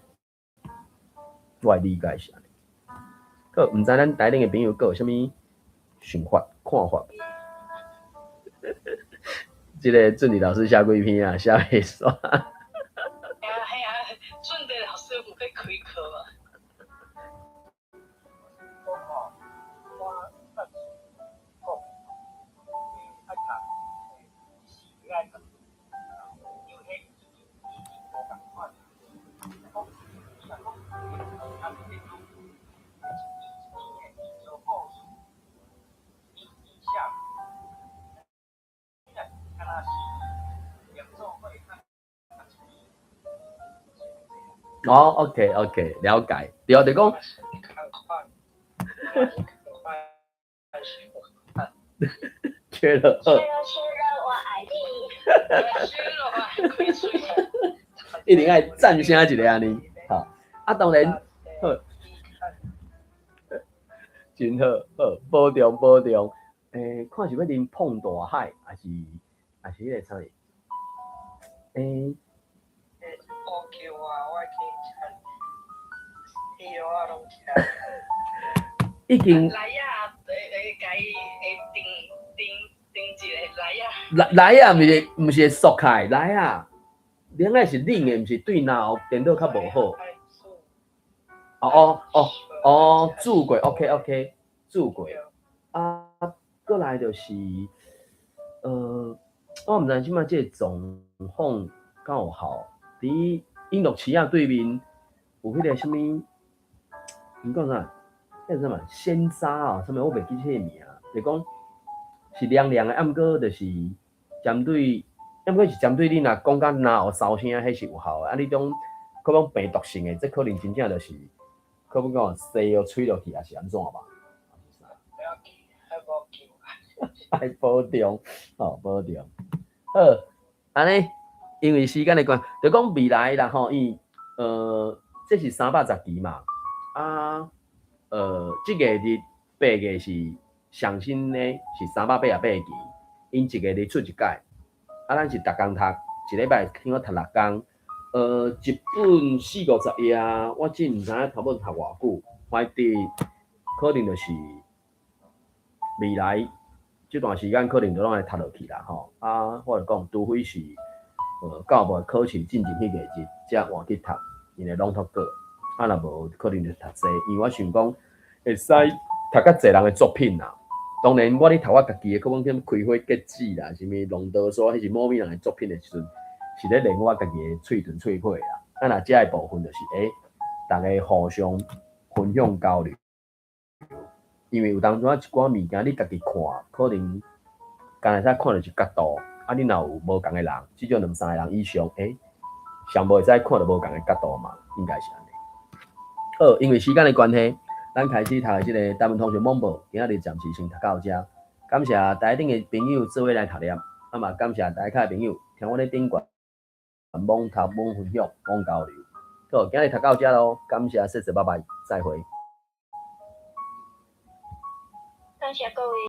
我的理解是按呢。好，毋知咱台頂的朋友閣有啥物想法、看法？這个俊迪老師寫幾篇啊？寫袂煞。嘿啊嘿啊，俊迪老師有欲開課無？講吼，我暫時講，愛讀，是愛讀，因為彼已經無仝款，講，你若講，啊，你講，一篇一篇的小故事，伊寫，你若敢若是演奏會較一篇。哦，OK，OK，了解。對啊，就講。仝款，缺了。缺了缺了，我愛你。缺了我開喙。一定愛讚聲一下按呢，好。啊，當然，好，真好，好，保重保重。看是欲啉碰大海，抑是彼个啥物？烏球啊，我去食，魚我攏食。已經來啊，會共伊會定定定一个來啊。來來啊，毋是會縮開，來啊，冷的是冷的，毋是對腦電腦較無好。哦哦哦哦，煮過，OK OK，煮過。啊，過來就是，我毋知這擺這个狀況敢有效。佇永樂市仔對面有彼个啥物，𪜶講啥？彼個啥物鮮渣哦，啥物我袂記這个名，就講是涼涼的，啊毋過就是針對，啊毋過是針對你若講甲嚨喉燒聲，彼是有效的。啊，你種可講病毒性的，這可能真正就是，可欲講西藥吹落去，抑是按怎吧？不要緊，愛保重。愛保重，吼，保重。好，按呢，因為時間的關，就講未來啦吼，伊這是310期嘛，啊，這個日8月是上新的是388期，𪜶一個日出一擺，啊，咱是逐工讀，一禮拜聽講讀6工，一本四五十頁啊，我真毋知影差不多讀偌久，反正可能就是未來這段時間可能就攏會讀落去啦吼，啊，我就講，除非是到尾考試進前彼個日才換去讀，𪜶的朗讀稿，啊，若無可能就讀這，因為我想講會使讀較濟人的作品啦。當然，我咧讀我家己的，可能去開花結子啦，啥物龍德說，彼是某物人的作品的時陣，是咧練我家己的喙唇喙皮啦。啊，若這个部分就是，逐家互相分享交流。因為有當陣仔一寡物件，你家己看，可能敢會使看著一角度，啊，你若有無仝的人，至少兩三個人以上，上無會使看著無仝的角度嘛，應該是按呢。好，因為時間的關係，咱開始讀的這个台文通訊網報，今仔日暫時先讀到這。感謝台頂的朋友做伙來讀念，啊嘛感謝台下的朋友聽我咧頂懸猛讀猛分享猛交流。好，今日讀到這囉，感謝，謝謝，拜拜，再會。感謝各位。